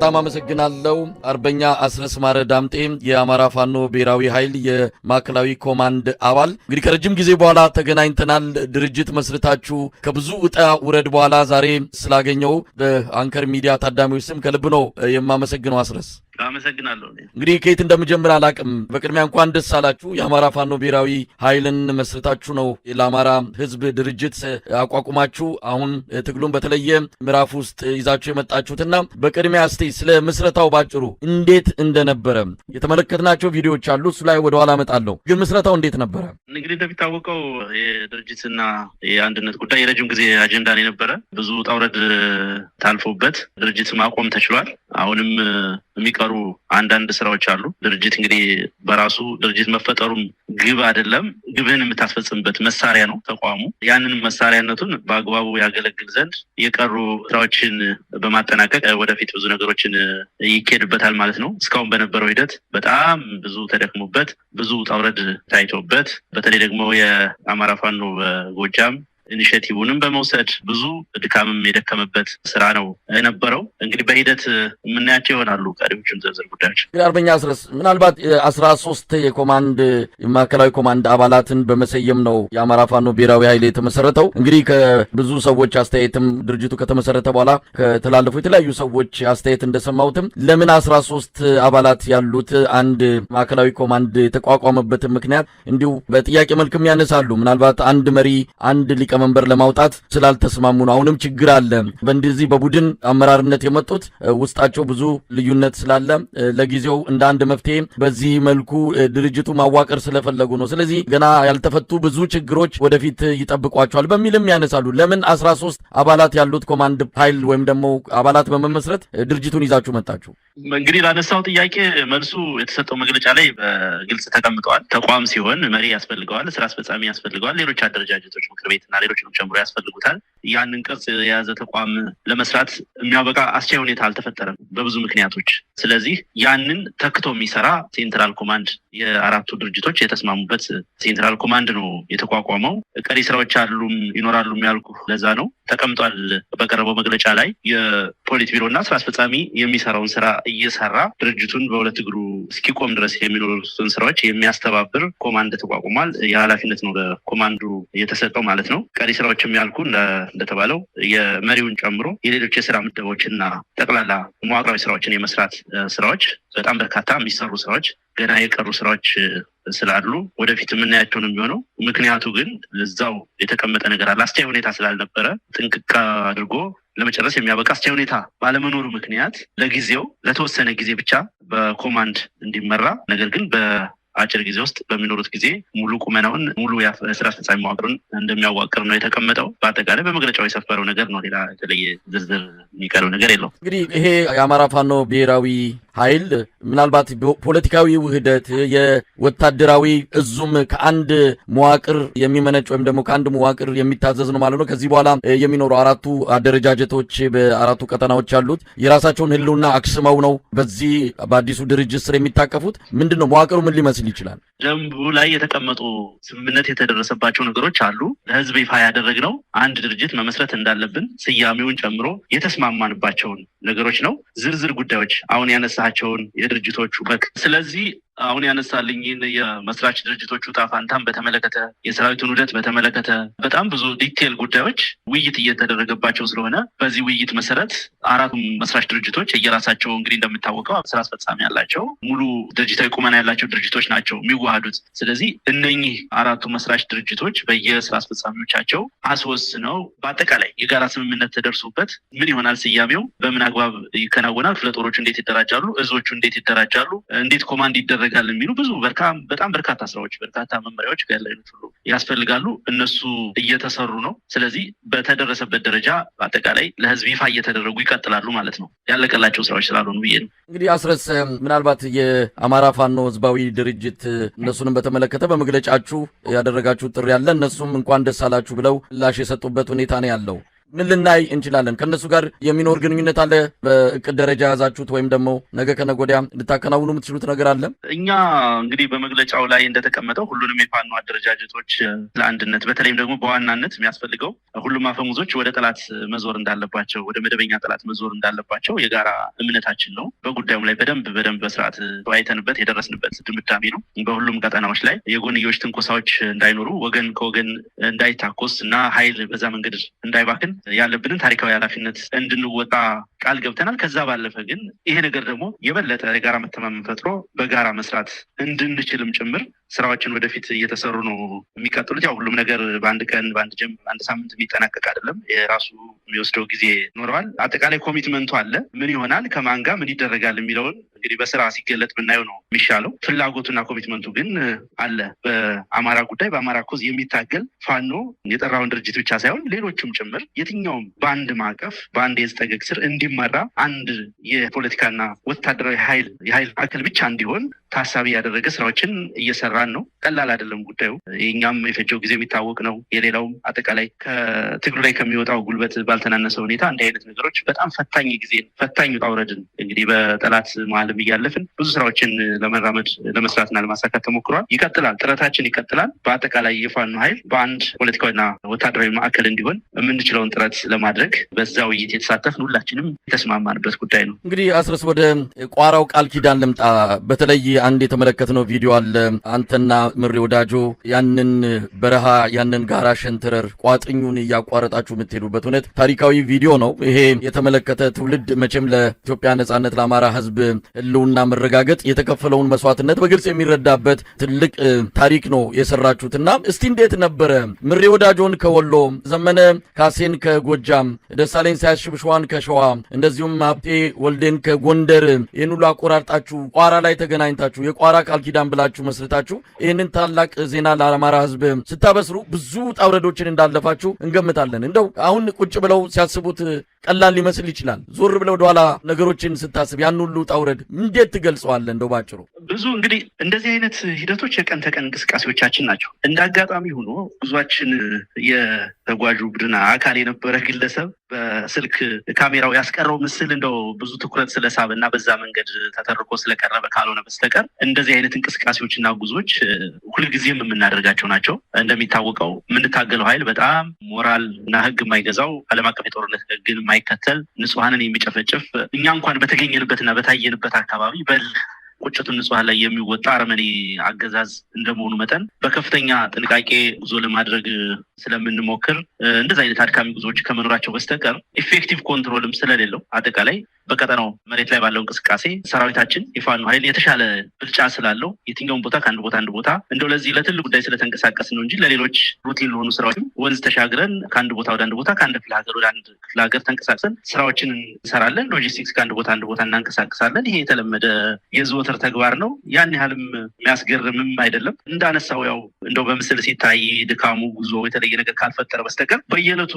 በጣም አመሰግናለሁ። አርበኛ አስረስ ማረ ዳምጤ፣ የአማራ ፋኖ ብሔራዊ ኃይል የማዕከላዊ ኮማንድ አባል። እንግዲህ ከረጅም ጊዜ በኋላ ተገናኝተናል። ድርጅት መስርታችሁ ከብዙ ውጣ ውረድ በኋላ ዛሬ ስላገኘው በአንከር ሚዲያ ታዳሚዎች ስም ከልብ ነው የማመሰግነው አስረስ። አመሰግናለሁ። እንግዲህ ከየት እንደምጀምር አላቅም። በቅድሚያ እንኳን ደስ አላችሁ። የአማራ ፋኖ ብሔራዊ ኃይልን መስርታችሁ ነው ለአማራ ሕዝብ ድርጅት አቋቁማችሁ አሁን ትግሉን በተለየ ምዕራፍ ውስጥ ይዛችሁ የመጣችሁትና በቅድሚያ እስቲ ስለ ምስረታው ባጭሩ እንዴት እንደነበረ የተመለከትናቸው ቪዲዮዎች አሉ። እሱ ላይ ወደኋላ እመጣለሁ። ግን ምስረታው እንዴት ነበረ? እንግዲህ እንደሚታወቀው የድርጅትና የአንድነት ጉዳይ የረጅም ጊዜ አጀንዳ ነው የነበረ። ብዙ ውጣ ውረድ ታልፎበት ድርጅት ማቆም ተችሏል። አሁንም የሚቀሩ አንዳንድ ስራዎች አሉ። ድርጅት እንግዲህ በራሱ ድርጅት መፈጠሩም ግብ አይደለም። ግብህን የምታስፈጽምበት መሳሪያ ነው ተቋሙ። ያንን መሳሪያነቱን በአግባቡ ያገለግል ዘንድ የቀሩ ስራዎችን በማጠናቀቅ ወደፊት ብዙ ነገሮችን ይካሄድበታል ማለት ነው። እስካሁን በነበረው ሂደት በጣም ብዙ ተደክሞበት፣ ብዙ ውጣ ውረድ ታይቶበት፣ በተለይ ደግሞ የአማራ ፋኖ በጎጃም initiative ንም በመውሰድ ብዙ ድካምም የደከመበት ስራ ነው የነበረው። እንግዲህ በሂደት የምናያቸው ይሆናሉ ቀሪዎቹን ዝርዝር ጉዳዮች። እንግዲህ አርበኛ አስረስ፣ ምናልባት 13 የኮማንድ የማዕከላዊ ኮማንድ አባላትን በመሰየም ነው የአማራ ፋኖ ብሔራዊ ኃይል የተመሰረተው። እንግዲህ ከብዙ ሰዎች አስተያየትም፣ ድርጅቱ ከተመሰረተ በኋላ ከተላለፉ የተለያዩ ሰዎች አስተያየት እንደሰማሁትም፣ ለምን 13 አባላት ያሉት አንድ ማዕከላዊ ኮማንድ የተቋቋመበትን ምክንያት እንዲሁ በጥያቄ መልክም ያነሳሉ። ምናልባት አንድ መሪ፣ አንድ ሊቀመንበር ለማውጣት ስላልተስማሙ ነው። አሁንም ችግር አለ። በእንደዚህ በቡድን አመራርነት የመጡት ውስጣቸው ብዙ ልዩነት ስላለ ለጊዜው እንደ አንድ መፍትሄ በዚህ መልኩ ድርጅቱ ማዋቀር ስለፈለጉ ነው። ስለዚህ ገና ያልተፈቱ ብዙ ችግሮች ወደፊት ይጠብቋቸዋል በሚልም ያነሳሉ። ለምን 13 አባላት ያሉት ኮማንድ ኃይል ወይም ደግሞ አባላት በመመስረት ድርጅቱን ይዛችሁ መጣችሁ? እንግዲህ ላነሳው ጥያቄ መልሱ የተሰጠው መግለጫ ላይ በግልጽ ተቀምጠዋል። ተቋም ሲሆን መሪ ያስፈልገዋል፣ ስራ አስፈጻሚ ያስፈልገዋል፣ ሌሎች አደረጃጀቶች፣ ምክር ቤትና ሌሎችንም ጨምሮ ያስፈልጉታል። ያንን ቅርጽ የያዘ ተቋም ለመስራት የሚያበቃ አስቻይ ሁኔታ አልተፈጠረም በብዙ ምክንያቶች። ስለዚህ ያንን ተክቶ የሚሰራ central command፣ የአራቱ ድርጅቶች የተስማሙበት central command ነው የተቋቋመው። ቀሪ ስራዎች አሉም ይኖራሉ ያልኩ ለዛ ነው። ተቀምጧል በቀረበው መግለጫ ላይ። የፖሊት ቢሮ እና ስራ አስፈጻሚ የሚሰራውን ስራ እየሰራ ድርጅቱን በሁለት እግሩ እስኪቆም ድረስ የሚኖሩትን ስራዎች የሚያስተባብር ኮማንድ ተቋቁሟል። የኃላፊነት ነው ለኮማንዱ የተሰጠው ማለት ነው። ቀሪ ስራዎችም ያልኩ እንደተባለው የመሪውን ጨምሮ የሌሎች የስራ ምደቦችና ጠቅላላ መዋቅራዊ ስራዎችን የመስራት ስራዎች፣ በጣም በርካታ የሚሰሩ ስራዎች፣ ገና የቀሩ ስራዎች ስላሉ ወደፊት የምናያቸው ነው የሚሆነው። ምክንያቱ ግን እዛው የተቀመጠ ነገር አለ። አስቻይ ሁኔታ ስላልነበረ፣ ጥንቅቅ አድርጎ ለመጨረስ የሚያበቃ አስቻይ ሁኔታ ባለመኖሩ ምክንያት ለጊዜው ለተወሰነ ጊዜ ብቻ በኮማንድ እንዲመራ፣ ነገር ግን በአጭር ጊዜ ውስጥ በሚኖሩት ጊዜ ሙሉ ቁመናውን፣ ሙሉ የስራ አስፈጻሚ መዋቅሩን እንደሚያዋቅር ነው የተቀመጠው። በአጠቃላይ በመግለጫው የሰፈረው ነገር ነው። ሌላ የተለየ ዝርዝር የሚቀርብ ነገር የለውም። እንግዲህ ይሄ የአማራ ፋኖ ብሔራዊ ኃይል ምናልባት ፖለቲካዊ ውህደት፣ የወታደራዊ እዙም ከአንድ መዋቅር የሚመነጭ ወይም ደግሞ ከአንድ መዋቅር የሚታዘዝ ነው ማለት ነው። ከዚህ በኋላ የሚኖሩ አራቱ አደረጃጀቶች፣ በአራቱ ቀጠናዎች ያሉት የራሳቸውን ሕልውና አክስመው ነው በዚህ በአዲሱ ድርጅት ስር የሚታቀፉት። ምንድን ነው መዋቅሩ? ምን ሊመስል ይችላል? ደንቡ ላይ የተቀመጡ ስምምነት የተደረሰባቸው ነገሮች አሉ። ለህዝብ ይፋ ያደረግነው አንድ ድርጅት መመስረት እንዳለብን ስያሜውን ጨምሮ የተስማማንባቸውን ነገሮች ነው። ዝርዝር ጉዳዮች አሁን ያነሳቸውን የድርጅቶቹ በክ ስለዚህ አሁን ያነሳልኝን የመስራች ድርጅቶቹ ዕጣ ፈንታን በተመለከተ፣ የሰራዊቱን ውህደት በተመለከተ በጣም ብዙ detail ጉዳዮች ውይይት እየተደረገባቸው ስለሆነ፣ በዚህ ውይይት መሰረት አራቱም መስራች ድርጅቶች የየራሳቸው፣ እንግዲህ እንደሚታወቀው ስራ አስፈጻሚ ያላቸው፣ ሙሉ ድርጅታዊ ቁመና ያላቸው ድርጅቶች ናቸው የሚዋሃዱት። ስለዚህ እነኚህ አራቱ መስራች ድርጅቶች በየስራ አስፈጻሚዎቻቸው አስወስነው በአጠቃላይ የጋራ ስምምነት ተደርሶበት ምን ይሆናል ስያሜው፣ በምን አግባብ ይከናወናል፣ ክፍለ ጦሮቹ እንዴት ይደራጃሉ፣ እዞቹ እንዴት ይደራጃሉ፣ እንዴት ኮማንድ ይደረጋል የሚሉ ብዙ በጣም በርካታ ስራዎች፣ በርካታ መመሪያዎች፣ guideline ኦች ሁሉ ያስፈልጋሉ። እነሱ እየተሰሩ ነው። ስለዚህ በተደረሰበት ደረጃ በአጠቃላይ ለህዝብ ይፋ እየተደረጉ ይቀጥላሉ ማለት ነው። ያለቀላቸው ስራዎች ስላልሆኑ ብዬ ነው። እንግዲህ አስረስ፣ ምናልባት የአማራ ፋኖ ህዝባዊ ድርጅት እነሱንም በተመለከተ በመግለጫችሁ ያደረጋችሁ ጥሪ ያለ፣ እነሱም እንኳን ደስ አላችሁ ብለው ምላሽ የሰጡበት ሁኔታ ነው ያለው። ምን ልናይ እንችላለን? ከእነሱ ጋር የሚኖር ግንኙነት አለ? በእቅድ ደረጃ የያዛችሁት ወይም ደግሞ ነገ ከነገ ወዲያ ልታከናውኑ የምትችሉት ነገር አለ? እኛ እንግዲህ በመግለጫው ላይ እንደተቀመጠው ሁሉንም የፋኖ አደረጃጀቶች ለአንድነት፣ በተለይም ደግሞ በዋናነት የሚያስፈልገው ሁሉም አፈሙዞች ወደ ጠላት መዞር እንዳለባቸው፣ ወደ መደበኛ ጠላት መዞር እንዳለባቸው የጋራ እምነታችን ነው። በጉዳዩም ላይ በደንብ በደንብ በስርዓት ተወያይተንበት የደረስንበት ድምዳሜ ነው። በሁሉም ቀጠናዎች ላይ የጎንዮሽ ትንኮሳዎች እንዳይኖሩ፣ ወገን ከወገን እንዳይታኮስ እና ኃይል በዛ መንገድ እንዳይባክን ያለብንን ታሪካዊ ኃላፊነት እንድንወጣ ቃል ገብተናል። ከዛ ባለፈ ግን ይሄ ነገር ደግሞ የበለጠ የጋራ መተማመን ፈጥሮ በጋራ መስራት እንድንችልም ጭምር ስራዎችን ወደፊት እየተሰሩ ነው የሚቀጥሉት። ያው ሁሉም ነገር በአንድ ቀን፣ በአንድ ጀም አንድ ሳምንት የሚጠናቀቅ አይደለም። የራሱ የሚወስደው ጊዜ ይኖረዋል። አጠቃላይ commitment ኡ አለ። ምን ይሆናል፣ ከማን ጋር ምን ይደረጋል የሚለውን እንግዲህ በስራ ሲገለጥ ብናየው ነው የሚሻለው። ፍላጎቱና commitment ኡ ግን አለ። በአማራ ጉዳይ፣ በአማራ cause የሚታገል ፋኖ የጠራውን ድርጅት ብቻ ሳይሆን ሌሎችም ጭምር የትኛውም በአንድ ማዕቀፍ፣ በአንድ የዝጠገግ ስር እንዲመራ፣ አንድ የፖለቲካና ወታደራዊ ኃይል የኃይል ማዕከል ብቻ እንዲሆን ታሳቢ ያደረገ ስራዎችን እየሰራን ነው። ቀላል አይደለም ጉዳዩ። የኛም የፈጀው ጊዜ የሚታወቅ ነው። የሌላውም አጠቃላይ ከትግሉ ላይ ከሚወጣው ጉልበት ባልተናነሰ ሁኔታ እንዲህ አይነት ነገሮች በጣም ፈታኝ ጊዜ፣ ፈታኝ ውጣ ውረድን እንግዲህ በጠላት መሀልም እያለፍን ብዙ ስራዎችን ለመራመድ፣ ለመስራትና ለማሳካት ተሞክሯል። ይቀጥላል፣ ጥረታችን ይቀጥላል። በአጠቃላይ የፋኖ ኃይል በአንድ ፖለቲካዊና ወታደራዊ ማዕከል እንዲሆን የምንችለውን ጥረት ለማድረግ በዛ ውይይት የተሳተፍን ሁላችንም የተስማማንበት ጉዳይ ነው። እንግዲህ አስረስ፣ ወደ ቋራው ቃል ኪዳን ልምጣ። በተለይ አንድ የተመለከትነው ቪዲዮ አለ። አንተና ምሬ ወዳጆ ያንን በረሃ፣ ያንን ጋራ ሸንተረር ቋጥኙን እያቋረጣችሁ የምትሄዱበት እውነት ታሪካዊ ቪዲዮ ነው። ይሄ የተመለከተ ትውልድ መቼም ለኢትዮጵያ ነጻነት፣ ለአማራ ሕዝብ ህልውና መረጋገጥ የተከፈለውን መስዋዕትነት በግልጽ የሚረዳበት ትልቅ ታሪክ ነው የሰራችሁትና እስቲ እንዴት ነበረ? ምሬ ወዳጆን ከወሎ፣ ዘመነ ካሴን ከጎጃም፣ ደሳለኝ ሳያስሽብሸዋን ከሸዋ፣ እንደዚሁም ሀብቴ ወልዴን ከጎንደር ይህን ሁሉ አቆራርጣችሁ ቋራ ላይ ተገናኝታችሁ የቋራ ቃል ኪዳን ብላችሁ መስርታችሁ ይህንን ታላቅ ዜና ለአማራ ህዝብ ስታበስሩ ብዙ ውጣ ውረዶችን እንዳለፋችሁ እንገምታለን። እንደው አሁን ቁጭ ብለው ሲያስቡት ቀላል ሊመስል ይችላል። ዞር ብለው ወደኋላ ነገሮችን ስታስብ ያን ሁሉ ውጣ ውረድ እንዴት ትገልጸዋለህ? እንደው ባጭሩ። ብዙ እንግዲህ እንደዚህ አይነት ሂደቶች የቀን ተቀን እንቅስቃሴዎቻችን ናቸው። እንደ አጋጣሚ ሆኖ ጉዟችን የተጓዡ ቡድን አካል የነበረ ግለሰብ በስልክ ካሜራው ያስቀረው ምስል እንደው ብዙ ትኩረት ስለሳበ እና በዛ መንገድ ተተርኮ ስለቀረበ ካልሆነ በስተቀር እንደዚህ አይነት እንቅስቃሴዎች እና ጉዞዎች ሁልጊዜም የምናደርጋቸው ናቸው። እንደሚታወቀው የምንታገለው ኃይል በጣም ሞራል እና ሕግ የማይገዛው፣ ዓለም አቀፍ የጦርነት ሕግን የማይከተል፣ ንጹሐንን የሚጨፈጭፍ፣ እኛ እንኳን በተገኘንበትና በታየንበት አካባቢ በል ቁጭቱን ንጹሐን ላይ የሚወጣ አረመኔ አገዛዝ እንደመሆኑ መጠን በከፍተኛ ጥንቃቄ ጉዞ ለማድረግ ስለምንሞክር እንደዚህ አይነት አድካሚ ጉዞዎች ከመኖራቸው በስተቀር effective control ም ስለሌለው አጠቃላይ በቀጠናው መሬት ላይ ባለው እንቅስቃሴ ሰራዊታችን የፋኖ ኃይል የተሻለ ብልጫ ስላለው የትኛውን ቦታ ከአንድ ቦታ አንድ ቦታ እንደው ለዚህ ለትልቅ ጉዳይ ስለተንቀሳቀስ ነው እንጂ ለሌሎች routine ለሆኑ ስራዎችም ወንዝ ተሻግረን ከአንድ ቦታ ወደ አንድ ቦታ፣ ከአንድ ክፍለ ሀገር ወደ አንድ ክፍለ ሀገር ተንቀሳቅሰን ስራዎችን እንሰራለን። ሎጂስቲክስ ከአንድ ቦታ አንድ ቦታ እናንቀሳቅሳለን። ይሄ የተለመደ የዘወትር ተግባር ነው። ያን ያህልም የሚያስገርምም አይደለም። እንዳነሳው ያው እንደው በምስል ሲታይ ድካሙ ጉዞ የተለየ ነገር ካልፈጠረ በስተቀር በየዕለቱ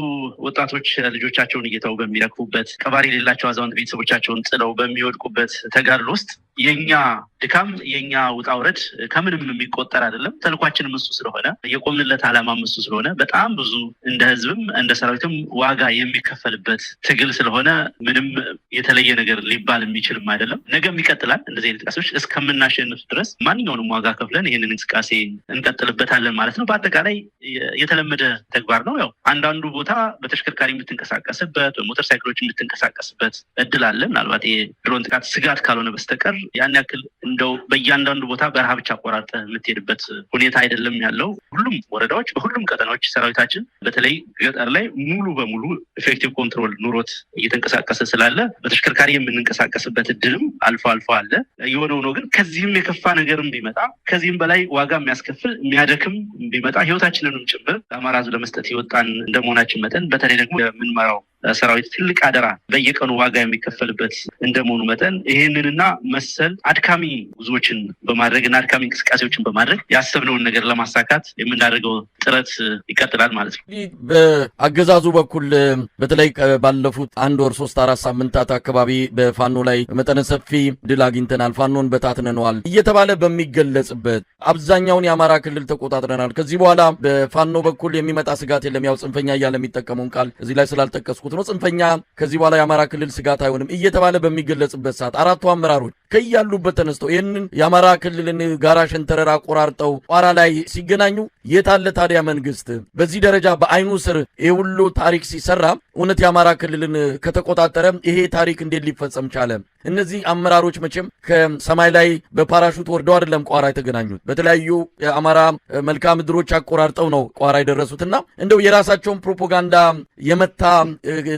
ወጣቶች ልጆቻቸውን እየተው በሚረግፉበት፣ ቀባሪ የሌላቸው አዛውንት ቤተሰቦቻቸውን ጥለው በሚወድቁበት ተጋድሎ ውስጥ የኛ ድካም፣ የኛ ውጣ ውረድ ከምንም የሚቆጠር አይደለም። ተልኳችንም እሱ ስለሆነ፣ የቆምንለት ዓላማም እሱ ስለሆነ፣ በጣም ብዙ እንደ ህዝብም እንደ ሰራዊትም ዋጋ የሚከፈልበት ትግል ስለሆነ ምንም የተለየ ነገር ሊባል የሚችልም አይደለም። ነገም ይቀጥላል። እንደዚህ አይነት እንቅስቃሴዎች እስከምናሸንፍ ድረስ ማንኛውንም ዋጋ ከፍለን ይህንን እንቅስቃሴ እንቀጥልበታለን ማለት ነው። በአጠቃላይ የተለመደ ተግባር ነው። ያው አንዳንዱ ቦታ በተሽከርካሪ የምትንቀሳቀስበት፣ በሞተር ሳይክሎች የምትንቀሳቀስበት እድል አለ። ምናልባት የድሮን ጥቃት ስጋት ካልሆነ በስተቀር ያን ያክል እንደው በእያንዳንዱ ቦታ በረሃ ብቻ አቆራርጠ የምትሄድበት ሁኔታ አይደለም ያለው። ሁሉም ወረዳዎች፣ በሁሉም ቀጠናዎች ሰራዊታችን በተለይ ገጠር ላይ ሙሉ በሙሉ effective control ኑሮት እየተንቀሳቀሰ ስላለ በተሽከርካሪ የምንንቀሳቀስበት እድልም አልፎ አልፎ አለ። የሆነ ሆኖ ግን ከዚህም የከፋ ነገርም ቢመጣ፣ ከዚህም በላይ ዋጋ የሚያስከፍል የሚያደክም ቢመጣ፣ ህይወታችንንም ጭምር ለአማራ ህዝብ ለመስጠት የወጣን እንደመሆናችን መጠን በተለይ ደግሞ የምንመራው ሰራዊት ትልቅ አደራ በየቀኑ ዋጋ የሚከፈልበት እንደመሆኑ መጠን ይህንንና መሰል አድካሚ ጉዞዎችን በማድረግ እና አድካሚ እንቅስቃሴዎችን በማድረግ ያሰብነውን ነገር ለማሳካት የምናደርገው ጥረት ይቀጥላል ማለት ነው። በአገዛዙ በኩል በተለይ ባለፉት 1 ወር 3-4 ሳምንታት አካባቢ በፋኖ ላይ መጠነ ሰፊ ድል አግኝተናል፣ ፋኖን በታትነነዋል እየተባለ በሚገለጽበት አብዛኛውን የአማራ ክልል ተቆጣጥረናል፣ ከዚህ በኋላ በፋኖ በኩል የሚመጣ ስጋት የለም፣ ያው ጽንፈኛ እያለ የሚጠቀመውን ቃል እዚህ ላይ ስላልጠቀስኩት ነው፣ ጽንፈኛ ከዚህ በኋላ የአማራ ክልል ስጋት አይሆንም እየተባለ በሚገለጽበት ሰዓት አራቱ አመራሮች ከያሉበት ተነስተው ይህንን የአማራ ክልልን ጋራ ሸንተረር አቆራርጠው ቋራ ላይ ሲገናኙ የታለ ታዲያ መንግስት? በዚህ ደረጃ በአይኑ ስር ይህ ሁሉ ታሪክ ሲሰራ እውነት የአማራ ክልልን ከተቆጣጠረ ይሄ ታሪክ እንዴት ሊፈጸም ቻለ? እነዚህ አመራሮች መቼም ከሰማይ ላይ በፓራሹት ወርደው አይደለም ቋራ የተገናኙት። በተለያዩ የአማራ መልክዓ ምድሮች አቆራርጠው ነው ቋራ የደረሱትና እንደው የራሳቸውን ፕሮፓጋንዳ የመታ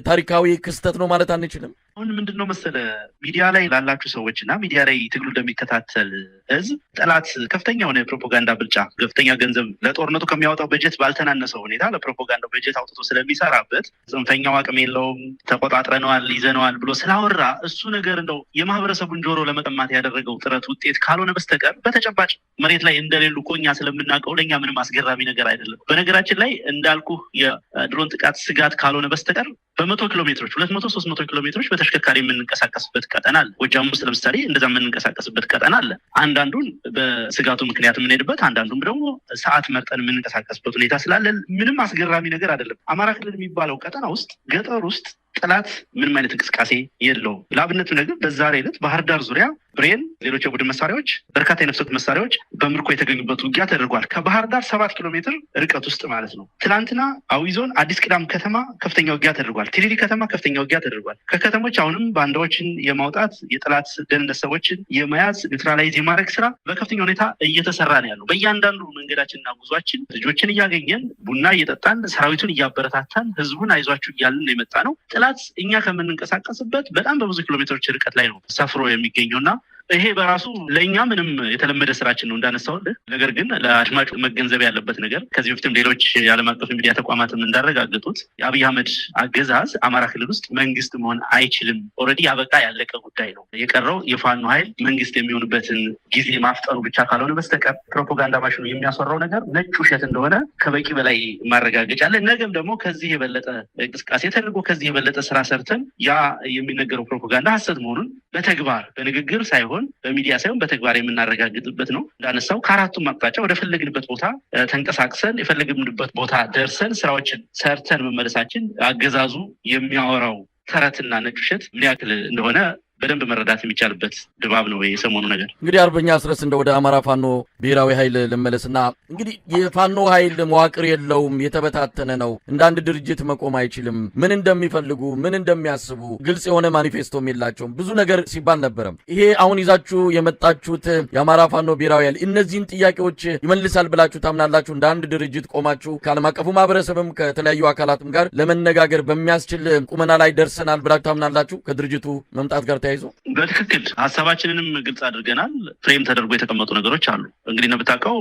ታሪካዊ ክስተት ነው ማለት አንችልም። አሁን ምንድነው መሰለ፣ ሚዲያ ላይ ላላችሁ ሰዎች እና ሚዲያ ላይ ትግሉ እንደሚከታተል ህዝብ ጠላት ከፍተኛ የሆነ የፕሮፓጋንዳ ብልጫ፣ ከፍተኛ ገንዘብ ለጦርነቱ ከሚያወጣው በጀት ባልተናነሰው ሁኔታ ለፕሮፓጋንዳው በጀት አውጥቶ ስለሚሰራበት፣ ጽንፈኛው አቅም የለውም፣ ተቆጣጥረነዋል፣ ይዘነዋል ብሎ ስላወራ እሱ ነገር እንደው የማህበረሰቡን ጆሮ ለመቀማት ያደረገው ጥረት ውጤት ካልሆነ በስተቀር በተጨባጭ መሬት ላይ እንደሌሉ እኮ እኛ ስለምናውቀው ለእኛ ምንም አስገራሚ ነገር አይደለም። በነገራችን ላይ እንዳልኩ የድሮን ጥቃት ስጋት ካልሆነ በስተቀር በ100 ኪሎ ሜትሮች፣ 200፣ 300 ኪሎ ሜትሮች በተሽከርካሪ የምንንቀሳቀስበት ቀጠና አለ። ጎጃም ውስጥ ለምሳሌ እንደዛ የምንንቀሳቀስበት ቀጠና አለ። አንዳንዱን በስጋቱ ምክንያት የምንሄድበት፣ አንዳንዱም ደግሞ ሰዓት መርጠን የምንንቀሳቀስበት ሁኔታ ስላለ ምንም አስገራሚ ነገር አይደለም። አማራ ክልል የሚባለው ቀጠና ውስጥ ገጠር ውስጥ ጠላት ምንም አይነት እንቅስቃሴ የለውም። ለአብነት ነገር በዛሬ ዕለት ባህር ዳር ዙሪያ ብሬን፣ ሌሎች የቡድን መሳሪያዎች፣ በርካታ የነፍስ ወከፍ መሳሪያዎች በምርኮ የተገኙበት ውጊያ ተደርጓል። ከባህር ዳር 7 ኪሎ ሜትር ርቀት ውስጥ ማለት ነው። ትናንትና አዊ ዞን አዲስ ቅዳም ከተማ ከፍተኛ ውጊያ ተደርጓል። ቲሊሊ ከተማ ከፍተኛ ውጊያ ተደርጓል። ከከተሞች አሁንም ባንዳዎችን የማውጣት፣ የጠላት ደህንነት ሰዎችን የመያዝ፣ neutralize የማድረግ ስራ በከፍተኛ ሁኔታ እየተሰራ ነው ያለው። በእያንዳንዱ መንገዳችንና ጉዟችን ልጆችን እያገኘን፣ ቡና እየጠጣን፣ ሰራዊቱን እያበረታታን፣ ህዝቡን አይዟችሁ እያልን ነው የመጣ ነው። ጠላት እኛ ከምንንቀሳቀስበት በጣም በብዙ ኪሎ ሜትሮች ርቀት ላይ ነው ሰፍሮ የሚገኘውና ይሄ በራሱ ለእኛ ምንም የተለመደ ስራችን ነው እንዳነሳውልህ። ነገር ግን ለአድማጩ መገንዘብ ያለበት ነገር ከዚህ በፊትም ሌሎች የዓለም አቀፍ ሚዲያ ተቋማትም እንዳረጋገጡት የአብይ አህመድ አገዛዝ አማራ ክልል ውስጥ መንግስት መሆን አይችልም። Already ያበቃ ያለቀ ጉዳይ ነው። የቀረው የፋኖ ኃይል መንግስት የሚሆንበትን ጊዜ ማፍጠሩ ብቻ ካልሆነ በስተቀር ፕሮፓጋንዳ ማሽኑ የሚያስወራው ነገር ነጭ ውሸት እንደሆነ ከበቂ በላይ ማረጋገጫ አለ። ነገም ደግሞ ከዚህ የበለጠ እንቅስቃሴ ተደርጎ ከዚህ የበለጠ ስራ ሰርተን ያ የሚነገረው ፕሮፓጋንዳ ሀሰት መሆኑን በተግባር፣ በንግግር ሳይሆን፣ በሚዲያ ሳይሆን በተግባር የምናረጋግጥበት ነው። እንዳነሳው ከአራቱም አቅጣጫ ወደ ፈለግንበት ቦታ ተንቀሳቅሰን የፈለግንበት ቦታ ደርሰን ስራዎችን ሰርተን መመለሳችን አገዛዙ የሚያወራው ተረትና ነጭ ውሸት ምን ያክል እንደሆነ በደንብ መረዳት የሚቻልበት ድባብ ነው የሰሞኑ ነገር። እንግዲህ አርበኛ አስረስ እንደ ወደ አማራ ፋኖ ብሔራዊ ኃይል ልመለስና እንግዲህ የፋኖ ኃይል መዋቅር የለውም፣ የተበታተነ ነው፣ እንደ አንድ ድርጅት መቆም አይችልም፣ ምን እንደሚፈልጉ ምን እንደሚያስቡ ግልጽ የሆነ ማኒፌስቶም የላቸውም፣ ብዙ ነገር ሲባል ነበረም። ይሄ አሁን ይዛችሁ የመጣችሁት የአማራ ፋኖ ብሔራዊ ኃይል እነዚህን ጥያቄዎች ይመልሳል ብላችሁ ታምናላችሁ? እንደ አንድ ድርጅት ቆማችሁ ከዓለም አቀፉ ማህበረሰብም ከተለያዩ አካላትም ጋር ለመነጋገር በሚያስችል ቁመና ላይ ደርሰናል ብላችሁ ታምናላችሁ? ከድርጅቱ መምጣት ጋር ተያይዞ። በትክክል ሀሳባችንንም ግልጽ አድርገናል። Frame ተደርጎ የተቀመጡ ነገሮች አሉ። እንግዲህ እንደምታውቀው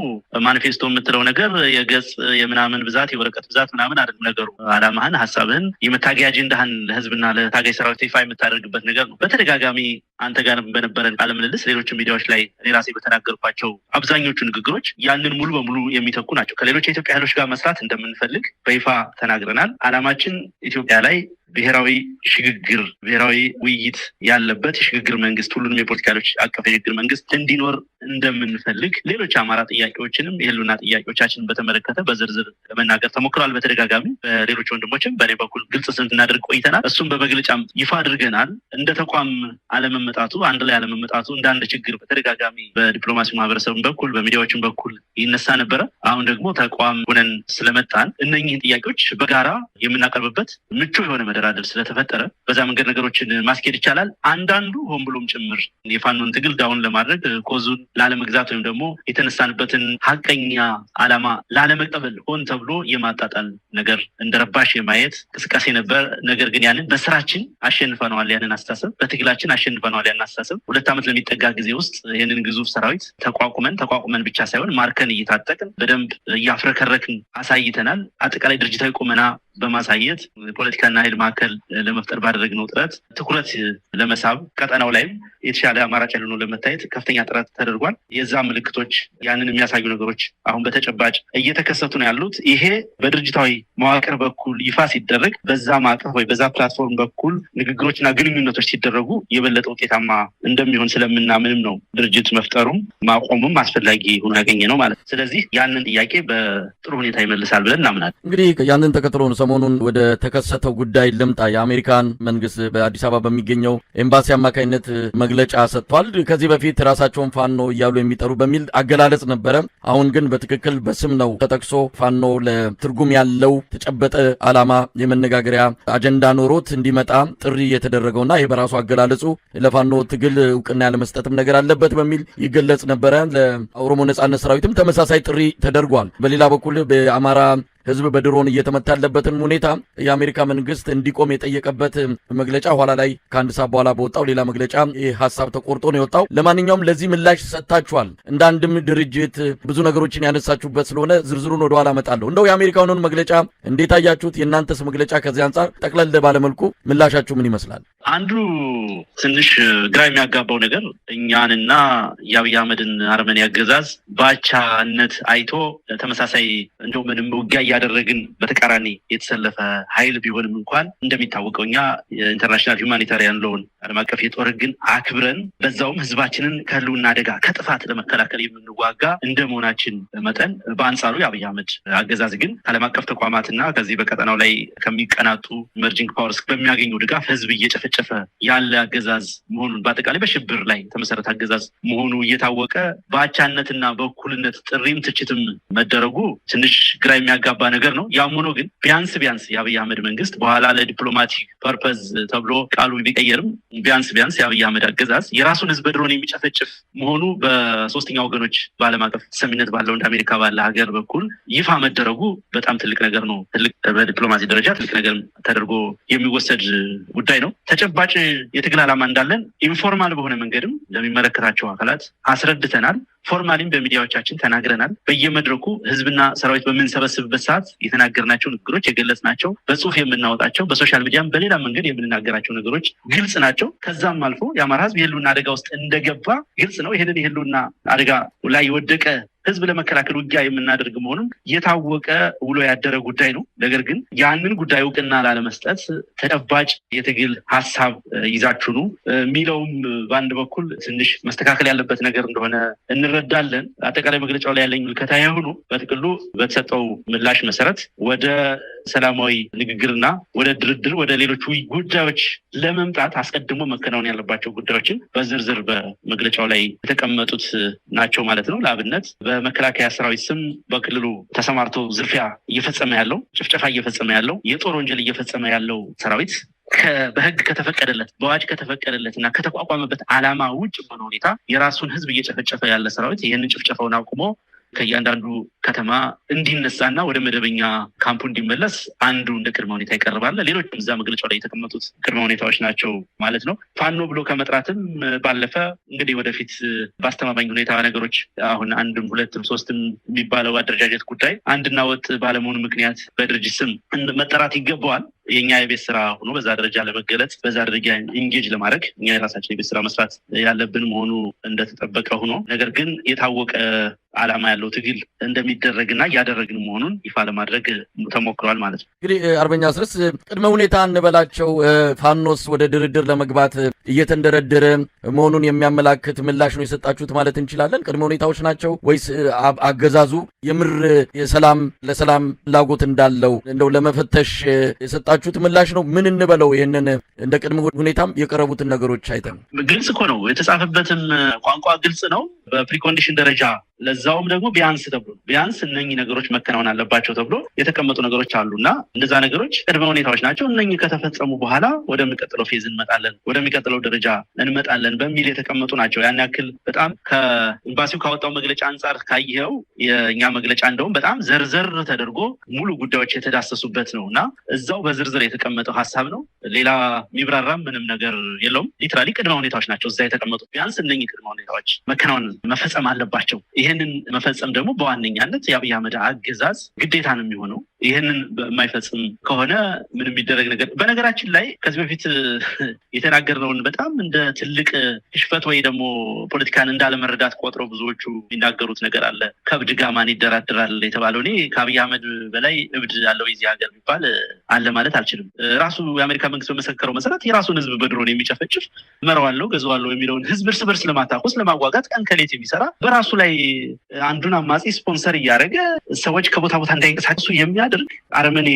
ማኒፌስቶ የምትለው ነገር የገጽ የምናምን ብዛት፣ የወረቀት ብዛት ምናምን አይደለም ነገሩ። አላማህን፣ ሀሳብህን፣ የመታገያ አጀንዳህን ለህዝብና ለታጋይ ሰራዊት ይፋ የምታደርግበት ነገር ነው። በተደጋጋሚ አንተ ጋር በነበረን ቃለ ምልልስ፣ ሌሎች ሚዲያዎች ላይ እኔ ራሴ በተናገርኳቸው አብዛኞቹ ንግግሮች ያንን ሙሉ በሙሉ የሚተኩ ናቸው። ከሌሎች የኢትዮጵያ ኃይሎች ጋር መስራት እንደምንፈልግ በይፋ ተናግረናል። አላማችን ኢትዮጵያ ላይ ብሔራዊ ሽግግር፣ ብሔራዊ ውይይት ያለበት የሽግግር መንግስት፣ ሁሉንም የፖለቲካ ኃይሎች አቀፍ የሽግግር መንግስት እንዲኖር እንደምንፈልግ፣ ሌሎች አማራ ጥያቄዎችንም የህልውና ጥያቄዎቻችንን በተመለከተ በዝርዝር ለመናገር ተሞክሯል። በተደጋጋሚ በሌሎች ወንድሞችም በእኔ በኩል ግልጽ ስናደርግ ቆይተናል። እሱም በመግለጫም ይፋ አድርገናል። እንደ ተቋም አለመመጣቱ፣ አንድ ላይ አለመመጣቱ እንደ አንድ ችግር በተደጋጋሚ በዲፕሎማሲ ማህበረሰቡም በኩል በሚዲያዎችም በኩል ይነሳ ነበረ። አሁን ደግሞ ተቋም ሆነን ስለመጣን እነኚህን ጥያቄዎች በጋራ የምናቀርብበት ምቹ የሆነ መደራደር ስለተፈጠረ በዛ መንገድ ነገሮችን ማስኬድ ይቻላል። አንዳንዱ ሆን ብሎም ጭምር የፋኖን ትግል down ለማድረግ፣ cause ኡን ላለመግዛት ወይም ደግሞ የተነሳንበትን ሀቀኛ ዓላማ ላለመቀበል ሆን ተብሎ የማጣጣል ነገር እንደ ረባሽ የማየት እንቅስቃሴ ነበር። ነገር ግን ያንን በስራችን አሸንፈነዋል። ያንን አስተሳሰብ በትግላችን አሸንፈነዋል። ያንን አስተሳሰብ 2 ዓመት ለሚጠጋ ጊዜ ውስጥ ይህንን ግዙፍ ሰራዊት ተቋቁመን፣ ተቋቁመን ብቻ ሳይሆን ማርከን እየታጠቅን በደንብ እያፍረከረክን አሳይተናል። አጠቃላይ ድርጅታዊ ቁመና በማሳየት ፖለቲካና ኃይል ማዕከል ለመፍጠር ባደረግነው ጥረት ትኩረት ለመሳብ፣ ቀጠናው ላይም የተሻለ አማራጭ ያልሆነው ለመታየት ከፍተኛ ጥረት ተደርጓል። የዛ ምልክቶች፣ ያንን የሚያሳዩ ነገሮች አሁን በተጨባጭ እየተከሰቱ ነው ያሉት። ይሄ በድርጅታዊ መዋቅር በኩል ይፋ ሲደረግ፣ በዛ ማዕቀፍ ወይ በዛ platform በኩል ንግግሮችና ግንኙነቶች ሲደረጉ የበለጠ ውጤታማ እንደሚሆን ስለምናምንም ነው ድርጅት መፍጠሩም ማቆሙም አስፈላጊ ሆኖ ያገኘነው ማለት ነው። ስለዚህ ያንን ጥያቄ በጥሩ ሁኔታ ይመልሳል ብለን እናምናለን። እንግዲህ ያንን ተከትሎ ነው ሰሞኑን ወደ ተከሰተው ጉዳይ ልምጣ። የአሜሪካን መንግስት በአዲስ አበባ በሚገኘው ኤምባሲ አማካኝነት መግለጫ ሰጥቷል። ከዚህ በፊት ራሳቸውን ፋኖ እያሉ የሚጠሩ በሚል አገላለጽ ነበረ። አሁን ግን በትክክል በስም ነው ተጠቅሶ ፋኖ ለትርጉም ያለው ተጨበጠ ዓላማ የመነጋገሪያ አጀንዳ ኖሮት እንዲመጣ ጥሪ የተደረገውና ይህ በራሱ አገላለጹ ለፋኖ ትግል እውቅና ያለመስጠትም ነገር አለበት በሚል ይገለጽ ነበረ። ለኦሮሞ ነጻነት ሰራዊትም ተመሳሳይ ጥሪ ተደርጓል። በሌላ በኩል በአማራ ህዝብ በድሮን እየተመታ ያለበትን ሁኔታ የአሜሪካ መንግስት እንዲቆም የጠየቀበት መግለጫ ኋላ ላይ ከአንድ ሰዓት በኋላ በወጣው ሌላ መግለጫ ይህ ሀሳብ ተቆርጦ ነው የወጣው። ለማንኛውም ለዚህ ምላሽ ሰጥታችኋል። እንደ አንድም ድርጅት ብዙ ነገሮችን ያነሳችሁበት ስለሆነ ዝርዝሩን ወደኋላ አመጣለሁ። እንደው የአሜሪካውኑን መግለጫ እንዴት አያችሁት? የእናንተስ መግለጫ ከዚህ አንጻር ጠቅለል ባለመልኩ ምላሻችሁ ምን ይመስላል? አንዱ ትንሽ ግራ የሚያጋባው ነገር እኛንና የአብይ አህመድን አረመኔ አገዛዝ በአቻነት አይቶ፣ ተመሳሳይ እንደው ምንም ውጊያ እያደረግን በተቃራኒ የተሰለፈ ኃይል ቢሆንም እንኳን፣ እንደሚታወቀው እኛ የ international humanitarian law ን፣ ዓለም አቀፍ የጦር ሕግን አክብረን በዛውም ህዝባችንን ከህልውና አደጋ፣ ከጥፋት ለመከላከል የምንዋጋ እንደመሆናችን መጠን፣ በአንጻሩ የአብይ አህመድ አገዛዝ ግን ከዓለም አቀፍ ተቋማትና ከዚህ በቀጠናው ላይ ከሚቀናጡ emerging powers በሚያገኘው ድጋፍ ህዝብ እየጨፈጨፈ ያለ አገዛዝ መሆኑን፣ በአጠቃላይ በሽብር ላይ የተመሰረተ አገዛዝ መሆኑ እየታወቀ በአቻነትና በእኩልነት ጥሪም ትችትም መደረጉ ትንሽ ግራ የሚያጋባ ነገር ነው። ያም ሆኖ ግን ቢያንስ ቢያንስ የአብይ አህመድ መንግስት፣ በኋላ ለ diplomatic purpose ተብሎ ቃሉ ቢቀየርም፣ ቢያንስ ቢያንስ የአብይ አህመድ አገዛዝ የራሱን ህዝብ በድሮን የሚጨፈጭፍ መሆኑ በሶስተኛ ወገኖች፣ በዓለም አቀፍ ተሰሚነት ባለው እንደ አሜሪካ ባለ ሀገር በኩል ይፋ መደረጉ በጣም ትልቅ ነገር ነው። ትልቅ በዲፕሎማሲ ደረጃ ትልቅ ነገር ተደርጎ የሚወሰድ ጉዳይ ነው። ተጨባጭ የትግል ዓላማ እንዳለን informal በሆነ መንገድም ለሚመለከታቸው አካላት አስረድተናል። Formally ም በሚዲያዎቻችን ተናግረናል። በየመድረኩ ህዝብና ሰራዊት በምንሰበስብበት ሰዓት የተናገርናቸው ንግግሮች፣ የገለጽናቸው፣ በጽሁፍ የምናወጣቸው፣ በ social media ም በሌላ መንገድ የምንናገራቸው ነገሮች ግልጽ ናቸው። ከዛም አልፎ የአማራ ህዝብ የህልውና አደጋ ውስጥ እንደገባ ግልጽ ነው። ይህንን የህልውና አደጋ ላይ የወደቀ ህዝብ ለመከላከል ውጊያ የምናደርግ መሆኑን የታወቀ ውሎ ያደረ ጉዳይ ነው። ነገር ግን ያንን ጉዳይ እውቅና ላለመስጠት ተጨባጭ የትግል ሀሳብ ይዛችሁ ኑ የሚለውም በአንድ በኩል ትንሽ መስተካከል ያለበት ነገር እንደሆነ እንረዳለን። አጠቃላይ መግለጫው ላይ ያለኝ ምልከታ የሆኑ በጥቅሉ በተሰጠው ምላሽ መሰረት ወደ ሰላማዊ ንግግርና ወደ ድርድር፣ ወደ ሌሎች ጉዳዮች ለመምጣት አስቀድሞ መከናወን ያለባቸው ጉዳዮችን በዝርዝር በመግለጫው ላይ የተቀመጡት ናቸው ማለት ነው። ለአብነት በመከላከያ ሰራዊት ስም በክልሉ ተሰማርቶ ዝርፊያ እየፈጸመ ያለው፣ ጭፍጨፋ እየፈጸመ ያለው፣ የጦር ወንጀል እየፈጸመ ያለው ሰራዊት በህግ ከተፈቀደለት፣ በአዋጅ ከተፈቀደለት እና ከተቋቋመበት ዓላማ ውጭ በሆነ ሁኔታ የራሱን ህዝብ እየጨፈጨፈ ያለ ሰራዊት ይህንን ጭፍጨፋውን አቁሞ ከእያንዳንዱ ከተማ እንዲነሳና ወደ መደበኛ ካምፑ እንዲመለስ አንዱ እንደ ቅድመ ሁኔታ ይቀርባል። ሌሎችም እዛ መግለጫው ላይ የተቀመጡት ቅድመ ሁኔታዎች ናቸው ማለት ነው። ፋኖ ብሎ ከመጥራትም ባለፈ እንግዲህ ወደፊት በአስተማማኝ ሁኔታ ነገሮች፣ አሁን አንድም ሁለትም ሶስትም የሚባለው አደረጃጀት ጉዳይ አንድና ወጥ ባለመሆኑ ምክንያት በድርጅት ስም መጠራት ይገባዋል። የኛ የቤት ስራ ሆኖ በዛ ደረጃ ለመገለጽ፣ በዛ ደረጃ engage ለማድረግ እኛ የራሳችን የቤት ስራ መስራት ያለብን መሆኑ እንደተጠበቀ ሆኖ፣ ነገር ግን የታወቀ ዓላማ ያለው ትግል እንደሚደረግና እያደረግን መሆኑን ይፋ ለማድረግ ተሞክሯል ማለት ነው። እንግዲህ አርበኛ አስረስ፣ ቅድመ ሁኔታ እንበላቸው፣ ፋኖስ ወደ ድርድር ለመግባት እየተንደረደረ መሆኑን የሚያመላክት ምላሽ ነው የሰጣችሁት ማለት እንችላለን? ቅድመ ሁኔታዎች ናቸው ወይስ አገዛዙ የምር የሰላም ለሰላም ፍላጎት እንዳለው እንደው ለመፈተሽ የሰጣችሁት ምላሽ ነው? ምን እንበለው? ይህንን እንደ ቅድመ ሁኔታም የቀረቡትን ነገሮች አይተን። ግልጽ እኮ ነው። የተጻፈበትም ቋንቋ ግልጽ ነው። በ precondition ደረጃ፣ ለዛውም ደግሞ ቢያንስ ተብሎ፣ ቢያንስ እነኚህ ነገሮች መከናወን አለባቸው ተብሎ የተቀመጡ ነገሮች አሉ እና እነዛ ነገሮች ቅድመ ሁኔታዎች ናቸው። እነኚህ ከተፈጸሙ በኋላ ወደሚቀጥለው phase እንመጣለን፣ ወደሚቀጥለው ደረጃ እንመጣለን በሚል የተቀመጡ ናቸው። ያን ያክል በጣም ከኤምባሲው ካወጣው መግለጫ አንጻር ካየኸው የእኛ መግለጫ እንደውም በጣም ዘርዘር ተደርጎ ሙሉ ጉዳዮች የተዳሰሱበት ነው እና እዛው በዝርዝር የተቀመጠው ሀሳብ ነው። ሌላ የሚብራራም ምንም ነገር የለውም። Literally ቅድመ ሁኔታዎች ናቸው እዛ የተቀመጡት። ቢያንስ እነኚህ ቅድመ ሁኔታዎች መከናወን፣ መፈጸም አለባቸው። ይሄ ይህንን መፈጸም ደግሞ በዋነኛነት የአብይ አህመድ አገዛዝ ግዴታ ነው የሚሆነው። ይህንን የማይፈጽም ከሆነ ምንም የሚደረግ ነገር፣ በነገራችን ላይ ከዚህ በፊት የተናገርነውን በጣም እንደ ትልቅ ክሽፈት ወይ ደግሞ ፖለቲካን እንዳለመረዳት ቆጥረው ብዙዎቹ የሚናገሩት ነገር አለ። ከእብድ ጋር ማን ይደራደራል የተባለው፣ እኔ ከአብይ አህመድ በላይ እብድ አለው የዚህ ሀገር የሚባል አለ ማለት አልችልም። ራሱ የአሜሪካ መንግስት በመሰከረው መሰረት የራሱን ህዝብ በድሮን የሚጨፈጭፍ፣ እመራዋለሁ፣ ገዘዋለሁ የሚለውን ህዝብ እርስ በርስ ለማታኮስ፣ ለማዋጋት ቀን ከሌት የሚሰራ፣ በራሱ ላይ አንዱን አማጺ ስፖንሰር እያደረገ ሰዎች ከቦታ ቦታ እንዳይንቀሳቀሱ የሚያደርግ አረመኔ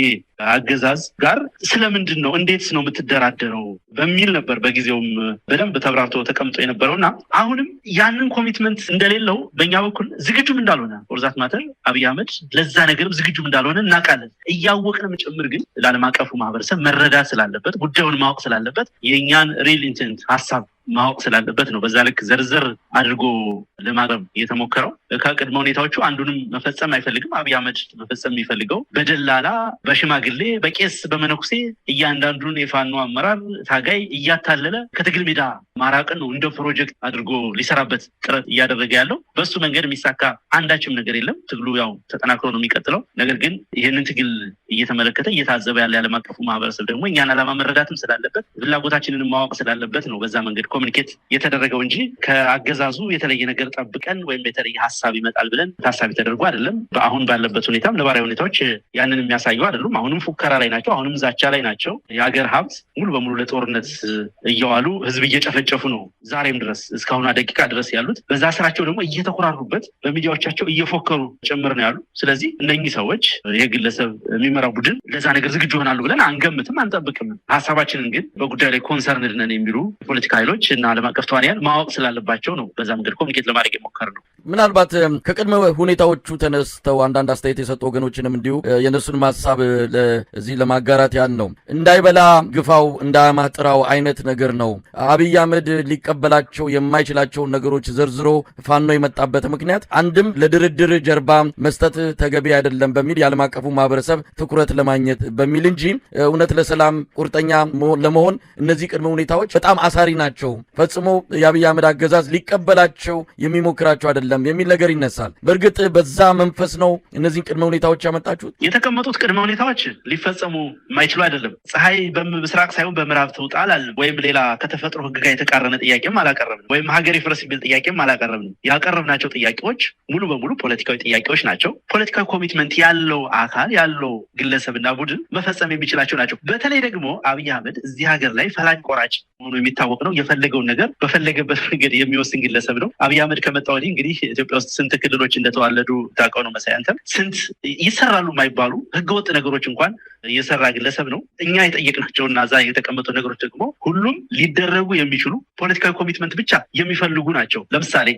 አገዛዝ ጋር ስለምንድን ነው፣ እንዴት ነው የምትደራደረው በሚል ነበር በጊዜውም በደንብ ተብራርቶ ተቀምጦ የነበረው። እና አሁንም ያንን commitment እንደሌለው፣ በእኛ በኩል ዝግጁም እንዳልሆነ፣ for that matter አብይ አህመድ ለዛ ነገርም ዝግጁም እንዳልሆነ እናውቃለን። እያወቅንም ጭምር ግን ለዓለም አቀፉ ማህበረሰብ መረዳት ስላለበት፣ ጉዳዩን ማወቅ ስላለበት፣ የእኛን real intent ሀሳብ ማወቅ ስላለበት ነው በዛ ልክ ዘርዘር አድርጎ ለማቅረብ የተሞከረው። ከቅድመ ሁኔታዎቹ አንዱንም መፈጸም አይፈልግም። አብይ አህመድ መፈጸም የሚፈልገው በደላላ፣ በሽማግሌ፣ በቄስ፣ በመነኩሴ እያንዳንዱን የፋኖ አመራር፣ ታጋይ እያታለለ ከትግል ሜዳ ማራቅን ነው እንደ ፕሮጀክት አድርጎ ሊሰራበት ጥረት እያደረገ ያለው። በሱ መንገድ የሚሳካ አንዳችም ነገር የለም። ትግሉ ያው ተጠናክሮ ነው የሚቀጥለው። ነገር ግን ይህንን ትግል እየተመለከተ፣ እየታዘበ ያለ የዓለም አቀፉ ማህበረሰብ ደግሞ እኛን ዓላማ መረዳትም ስላለበት፣ ፍላጎታችንን ማወቅ ስላለበት ነው በዛ መንገድ communicate የተደረገው እንጂ ከአገዛዙ የተለየ ነገር ጠብቀን ወይም የተለየ ሀሳብ ይመጣል ብለን ታሳቢ ተደርጎ አይደለም። አሁን ባለበት ሁኔታም ነባራዊ ሁኔታዎች ያንን የሚያሳዩ አይደሉም። አሁንም ፉከራ ላይ ናቸው። አሁንም ዛቻ ላይ ናቸው። የሀገር ሀብት ሙሉ በሙሉ ለጦርነት እየዋሉ ህዝብ እየጨፈጨፉ ነው። ዛሬም ድረስ፣ እስካሁን ደቂቃ ድረስ ያሉት። በዛ ስራቸው ደግሞ እየተኮራሩበት፣ በሚዲያዎቻቸው እየፎከሩ ጭምር ነው ያሉ። ስለዚህ እነኚህ ሰዎች፣ ይህ ግለሰብ የሚመራው ቡድን ለዛ ነገር ዝግጁ ይሆናሉ ብለን አንገምትም፣ አንጠብቅም። ሀሳባችንን ግን በጉዳዩ ላይ concerned ነን የሚሉ የፖለቲካ ኃይሎች እና ዓለም አቀፍ ተዋንያን ማወቅ ስላለባቸው ነው በዛ መንገድ communicate ለማድረግ የሞከርነው። ምናልባት ከቅድመ ሁኔታዎቹ ተነስተው አንዳንድ አስተያየት የሰጡ ወገኖችንም እንዲሁ የእነሱንም ሀሳብ እዚህ ለማጋራት ያህል ነው። እንዳይበላ ግፋው እንዳያማህ ጥራው አይነት ነገር ነው። አብይ አህመድ ሊቀበላቸው የማይችላቸውን ነገሮች ዘርዝሮ ፋኖ የመጣበት ምክንያት አንድም ለድርድር ጀርባ መስጠት ተገቢ አይደለም በሚል የዓለም አቀፉ ማህበረሰብ ትኩረት ለማግኘት በሚል እንጂ እውነት ለሰላም ቁርጠኛ ለመሆን እነዚህ ቅድመ ሁኔታዎች በጣም አሳሪ ናቸው፣ ፈጽሞ የአብይ አህመድ አገዛዝ ሊቀበላቸው የሚሞክራቸው አይደለም የሚል ነገር ይነሳል። በእርግጥ በዛ መንፈስ ነው እነዚህን ቅድመ ሁኔታዎች ያመጣችሁት? የተቀመጡት ቅድመ ሁኔታዎች ሊፈጸሙ የማይችሉ አይደለም። ፀሐይ በምስራቅ ሳይሆን በምዕራብ ትውጣ አላልንም። ወይም ሌላ ከተፈጥሮ ሕግ ጋር የተቃረነ ጥያቄም አላቀረብንም። ወይም ሀገር ይፍረስ የሚል ጥያቄም አላቀረብንም። ያቀረብናቸው ጥያቄዎች ሙሉ በሙሉ ፖለቲካዊ ጥያቄዎች ናቸው። ፖለቲካዊ commitment ያለው አካል፣ ያለው ግለሰብና ቡድን መፈጸም የሚችላቸው ናቸው። በተለይ ደግሞ አብይ አህመድ እዚህ ሀገር ላይ ፈላጭ ቆራጭ መሆኑ የሚታወቅ ነው። የፈለገውን ነገር በፈለገበት መንገድ የሚወስን ግለሰብ ነው። አብይ አህመድ ከመጣ ወዲህ እንግዲህ ኢትዮጵያ ውስጥ ስንት ክልሎች እንደተዋለዱ ታውቀው ነው መሳይ አንተም። ስንት ይሰራሉ የማይባሉ ህገወጥ ነገሮች እንኳን የሰራ ግለሰብ ነው። እኛ የጠየቅናቸውና እዛ የተቀመጡ ነገሮች ደግሞ ሁሉም ሊደረጉ የሚችሉ፣ ፖለቲካዊ commitment ብቻ የሚፈልጉ ናቸው። ለምሳሌ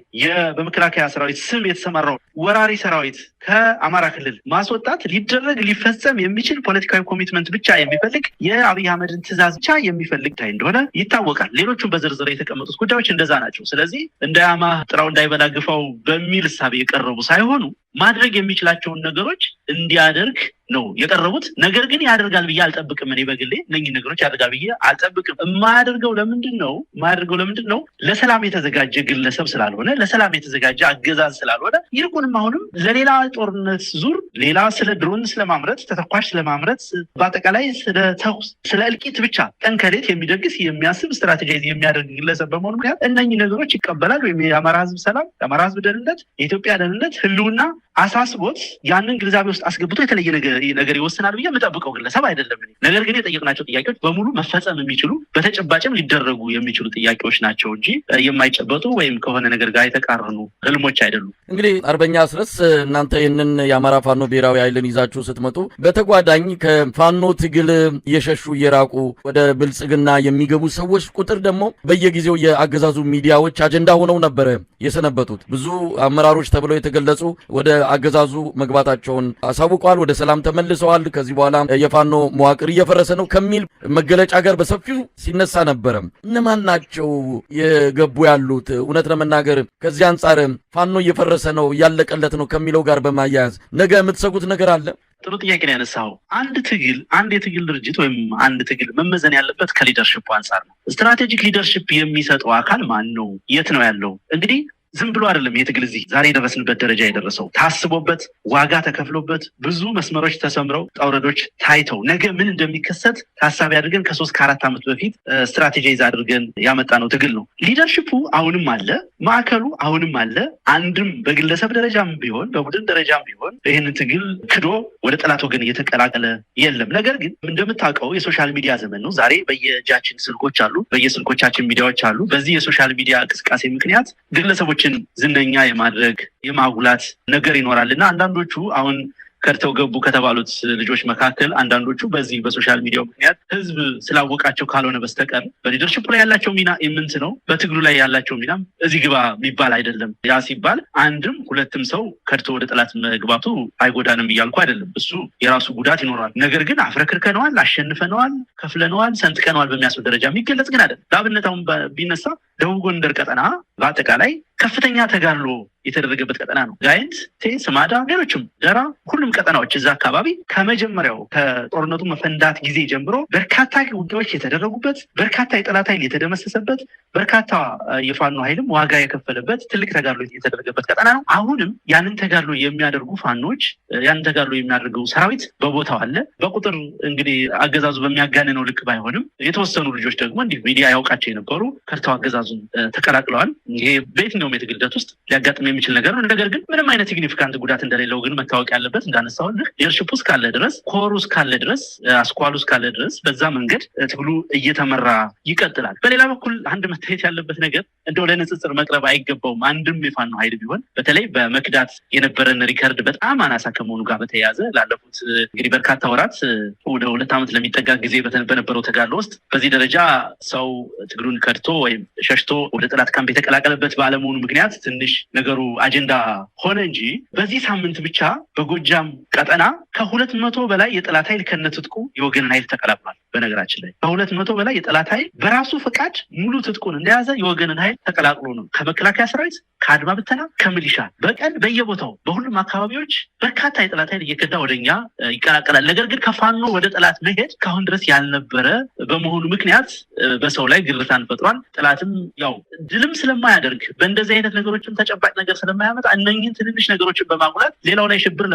በመከላከያ ሰራዊት ስም የተሰማራው ወራሪ ሰራዊት ከአማራ ክልል ማስወጣት ሊደረግ፣ ሊፈጸም የሚችል፣ ፖለቲካዊ commitment ብቻ የሚፈልግ፣ የአብይ አህመድን ትዕዛዝ ብቻ የሚፈልግ ጉዳይ እንደሆነ ይታወቃል። ሌሎቹም በዝርዝር የተቀመጡት ጉዳዮች እንደዛ ናቸው። ስለዚህ እንዳያማህ ጥራው፣ እንዳይበላ ግፋው በሚል እሳቤ የቀረቡ ሳይሆኑ ማድረግ የሚችላቸውን ነገሮች እንዲያደርግ ነው የቀረቡት። ነገር ግን ያደርጋል ብዬ አልጠብቅም። እኔ በግሌ እነኝህ ነገሮች ያደርጋል ብዬ አልጠብቅም። የማያደርገው ለምንድን ነው? የማያደርገው ለምንድን ነው? ለሰላም የተዘጋጀ ግለሰብ ስላልሆነ፣ ለሰላም የተዘጋጀ አገዛዝ ስላልሆነ፣ ይልቁንም አሁንም ለሌላ ጦርነት ዙር፣ ሌላ ስለ ድሮን ስለማምረት፣ ተተኳሽ ስለማምረት፣ በአጠቃላይ ስለ ተኩስ፣ ስለ እልቂት ብቻ ቀን ከሌት የሚደግስ፣ የሚያስብ፣ strategize የሚያደርግ ግለሰብ በመሆኑ ምክንያት እነኝህ ነገሮች ይቀበላል ወይም የአማራ ህዝብ ሰላም፣ የአማራ ህዝብ ደህንነት፣ የኢትዮጵያ ደህንነት፣ ህልውና አሳስቦት ያንን ግንዛቤ ውስጥ አስገብቶ የተለየ ነገር ይወስናል ብዬ የምጠብቀው ግለሰብ አይደለም። ነገር ግን የጠየቅናቸው ጥያቄዎች በሙሉ መፈጸም የሚችሉ፣ በተጨባጭም ሊደረጉ የሚችሉ ጥያቄዎች ናቸው እንጂ የማይጨበጡ ወይም ከሆነ ነገር ጋር የተቃረኑ ህልሞች አይደሉም። እንግዲህ አርበኛ አስረስ፣ እናንተ ይህንን የአማራ ፋኖ ብሔራዊ ኃይልን ይዛችሁ ስትመጡ በተጓዳኝ ከፋኖ ትግል እየሸሹ፣ እየራቁ ወደ ብልጽግና የሚገቡ ሰዎች ቁጥር ደግሞ በየጊዜው የአገዛዙ ሚዲያዎች አጀንዳ ሆነው ነበረ የሰነበቱት። ብዙ አመራሮች ተብለው የተገለጹ ወደ አገዛዙ መግባታቸውን አሳውቀዋል። ወደ ሰላም ተመልሰዋል። ከዚህ በኋላ የፋኖ መዋቅር እየፈረሰ ነው ከሚል መገለጫ ጋር በሰፊው ሲነሳ ነበረ። እነማን ናቸው የገቡ ያሉት? እውነት ለመናገር ከዚህ አንጻር ፋኖ እየፈረሰ ነው፣ እያለቀለት ነው ከሚለው ጋር በማያያዝ ነገ የምትሰጉት ነገር አለ? ጥሩ ጥያቄ ነው ያነሳኸው። አንድ ትግል፣ አንድ የትግል ድርጅት ወይም አንድ ትግል መመዘን ያለበት ከ leadership አንጻር ነው። Strategic leadership የሚሰጠው አካል ማን ነው? የት ነው ያለው? እንግዲህ ዝም ብሎ አይደለም ይህ ትግል እዚህ ዛሬ የደረስንበት ደረጃ የደረሰው። ታስቦበት፣ ዋጋ ተከፍሎበት፣ ብዙ መስመሮች ተሰምረው፣ ውጣ ውረዶች ታይተው፣ ነገ ምን እንደሚከሰት ታሳቢ አድርገን ከ3 ከ4 ዓመት በፊት strategize አድርገን ያመጣነው ትግል ነው። Leadership ኡ አሁንም አለ፣ ማዕከሉ አሁንም አለ። አንድም በግለሰብ ደረጃም ቢሆን በቡድን ደረጃም ቢሆን ይህንን ትግል ክዶ ወደ ጠላት ወገን እየተቀላቀለ የለም። ነገር ግን እንደምታውቀው የ social media ዘመን ነው። ዛሬ በየእጃችን ስልኮች አሉ፣ በየስልኮቻችን ሚዲያዎች አሉ። በዚህ የ social media እንቅስቃሴ ምክንያት ግለሰቦችን ዝነኛ የማድረግ፣ የማጉላት ነገር ይኖራል እና አንዳንዶቹ አሁን ከድተው ገቡ ከተባሉት ልጆች መካከል አንዳንዶቹ በዚህ በ social media ው ምክንያት ህዝብ ስላወቃቸው ካልሆነ በስተቀር በ leadership ላይ ያላቸው ሚና ኢምንት ነው። በትግሉ ላይ ያላቸው ሚናም እዚህ ግባ የሚባል አይደለም። ያ ሲባል አንድም ሁለትም ሰው ከድቶ ወደ ጠላት መግባቱ አይጎዳንም እያልኩ አይደለም። እሱ የራሱ ጉዳት ይኖረዋል። ነገር ግን አፍረክርከነዋል፣ አሸንፈነዋል፣ ከፍለነዋል፣ ሰንጥቀነዋል በሚያስብል ደረጃ የሚገለጽ ግን አይደለም። ለአብነት አሁን ቢነሳ ደቡብ ጎንደር ቀጠና በአጠቃላይ ከፍተኛ ተጋድሎ የተደረገበት ቀጠና ነው። ጋይንት፣ ስማዳ፣ ሌሎችም ደራ፣ ሁሉም ቀጠናዎች እዛ አካባቢ ከመጀመሪያው ከጦርነቱ መፈንዳት ጊዜ ጀምሮ በርካታ ውጊያዎች የተደረጉበት፣ በርካታ የጠላት ኃይል የተደመሰሰበት፣ በርካታ የፋኖ ኃይልም ዋጋ የከፈለበት፣ ትልቅ ተጋድሎ የተደረገበት ቀጠና ነው። አሁንም ያንን ተጋድሎ የሚያደርጉ ፋኖች፣ ያንን ተጋድሎ የሚያደርገው ሰራዊት በቦታው አለ። በቁጥር እንግዲህ አገዛዙ በሚያጋንነው ልክ ባይሆንም የተወሰኑ ልጆች ደግሞ እንዲሁ ሚዲያ ያውቃቸው የነበሩ ከድተው አገዛዙን ተቀላቅለዋል። ይሄ በየትኛውም የትግል ሂደት ውስጥ ሊያጋጥም የሚችል ነገር ነው። ነገር ግን ምንም አይነት significant ጉዳት እንደሌለው ግን መታወቅ ያለበት፣ እንዳነሳሁልህ leadership እስካለ ድረስ፣ core ኡ እስካለ ድረስ፣ አስኳሉ እስካለ ድረስ በዛ መንገድ ትግሉ እየተመራ ይቀጥላል። በሌላ በኩል አንድ መታየት ያለበት ነገር፣ እንደው ለንጽጽር መቅረብ አይገባውም። አንድም የፋኖ ኃይል ቢሆን በተለይ በመክዳት የነበረን record በጣም አናሳ ከመሆኑ ጋር በተያያዘ ላለፉት እንግዲህ በርካታ ወራት፣ ወደ 2 ዓመት ለሚጠጋ ጊዜ በነበረው ተጋድሎ ውስጥ በዚህ ደረጃ ሰው ትግሉን ከድቶ ወይም ሸሽቶ ወደ ጠላት ካምፕ የተቀላቀለበት ባለመሆኑ ምክንያት ትንሽ ነገሩ አጀንዳ ሆነ እንጂ በዚህ ሳምንት ብቻ በጎጃም ቀጠና ከ200 በላይ የጠላት ኃይል ከነትጥቁ የወገንን ኃይል ተቀላቅሏል። በነገራችን ላይ ከ200 በላይ የጠላት ኃይል በራሱ ፈቃድ ሙሉ ትጥቁን እንደያዘ የወገንን ኃይል ተቀላቅሎ ነው። ከመከላከያ ሰራዊት፣ ከአድማ ብተና፣ ከሚሊሻ በቀን በየቦታው በሁሉም አካባቢዎች በርካታ የጠላት ኃይል እየከዳ ወደኛ ይቀላቀላል። ነገር ግን ከፋኖ ወደ ጠላት መሄድ ከአሁን ድረስ ያልነበረ በመሆኑ ምክንያት በሰው ላይ ግርታን ፈጥሯል። ጠላትም ያው ድልም ስለማያደርግ፣ በእንደዚህ አይነት ነገሮችም ተጨባጭ ነገር ስለማያመጣ፣ እነኝህን ትንንሽ ነገሮችን በማጉላት ሌላው ላይ ሽብር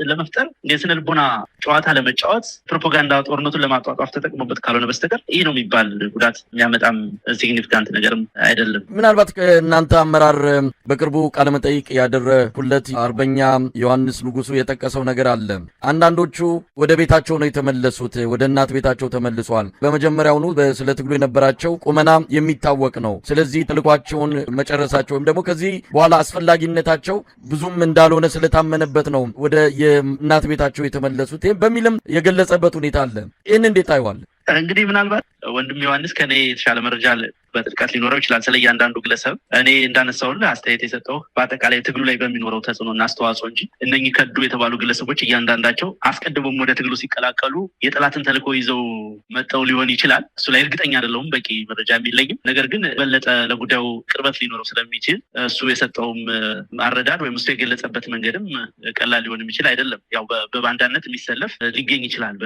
ለመፍጠር፣ የስነ ልቦና ጨዋታ ለመጫወት፣ ፕሮፓጋንዳ ጦርነቱን ለማጧጧፍ ተጠቅሞበት ካልሆነ በስተቀር ይህ ነው የሚባል ጉዳት የሚያመጣም significant ነገርም አይደለም። ምናልባት ከእናንተ አመራር በቅርቡ ቃለመጠይቅ ያደረኩለት አርበኛ ዮሐንስ ንጉሱ የጠቀሰው ነገር አለ። አንዳንዶቹ ወደ ቤታቸው ነው የተመለሱት፣ ወደ እናት ቤታቸው ተመልሰዋል። በመጀመሪያውኑ ስለ ትግሉ የነበራቸው ቁመና የሚታወቅ ነው። ስለዚህ ተልዕኳቸውን መጨረሳቸው ወይም ደግሞ ከዚህ በኋላ አስፈላጊነታቸው ብዙም እንዳልሆነ ስለታመነበት ነው ወደ የእናት ቤታቸው የተመለሱት በሚልም የገለጸበት ሁኔታ አለ። ይህን እንዴት ታየዋለህ? እንግዲህ ምናልባት ወንድም ዮሐንስ ከኔ የተሻለ መረጃ በጥልቀት ሊኖረው ይችላል ስለ እያንዳንዱ ግለሰብ። እኔ እንዳነሳሁልህ አስተያየት የሰጠው በአጠቃላይ ትግሉ ላይ በሚኖረው ተጽዕኖ እና አስተዋጽኦ እንጂ እነኚህ ከዱ የተባሉ ግለሰቦች እያንዳንዳቸው አስቀድሞም ወደ ትግሉ ሲቀላቀሉ የጠላትን ተልዕኮ ይዘው መጥተው ሊሆን ይችላል። እሱ ላይ እርግጠኛ አይደለሁም፣ በቂ መረጃ የለኝም። ነገር ግን በለጠ ለጉዳዩ ቅርበት ሊኖረው ስለሚችል እሱ የሰጠውም አረዳድ ወይም እሱ የገለጸበት መንገድም ቀላል ሊሆን የሚችል አይደለም። ያው በባንዳነት የሚሰለፍ ሊገኝ ይችላል።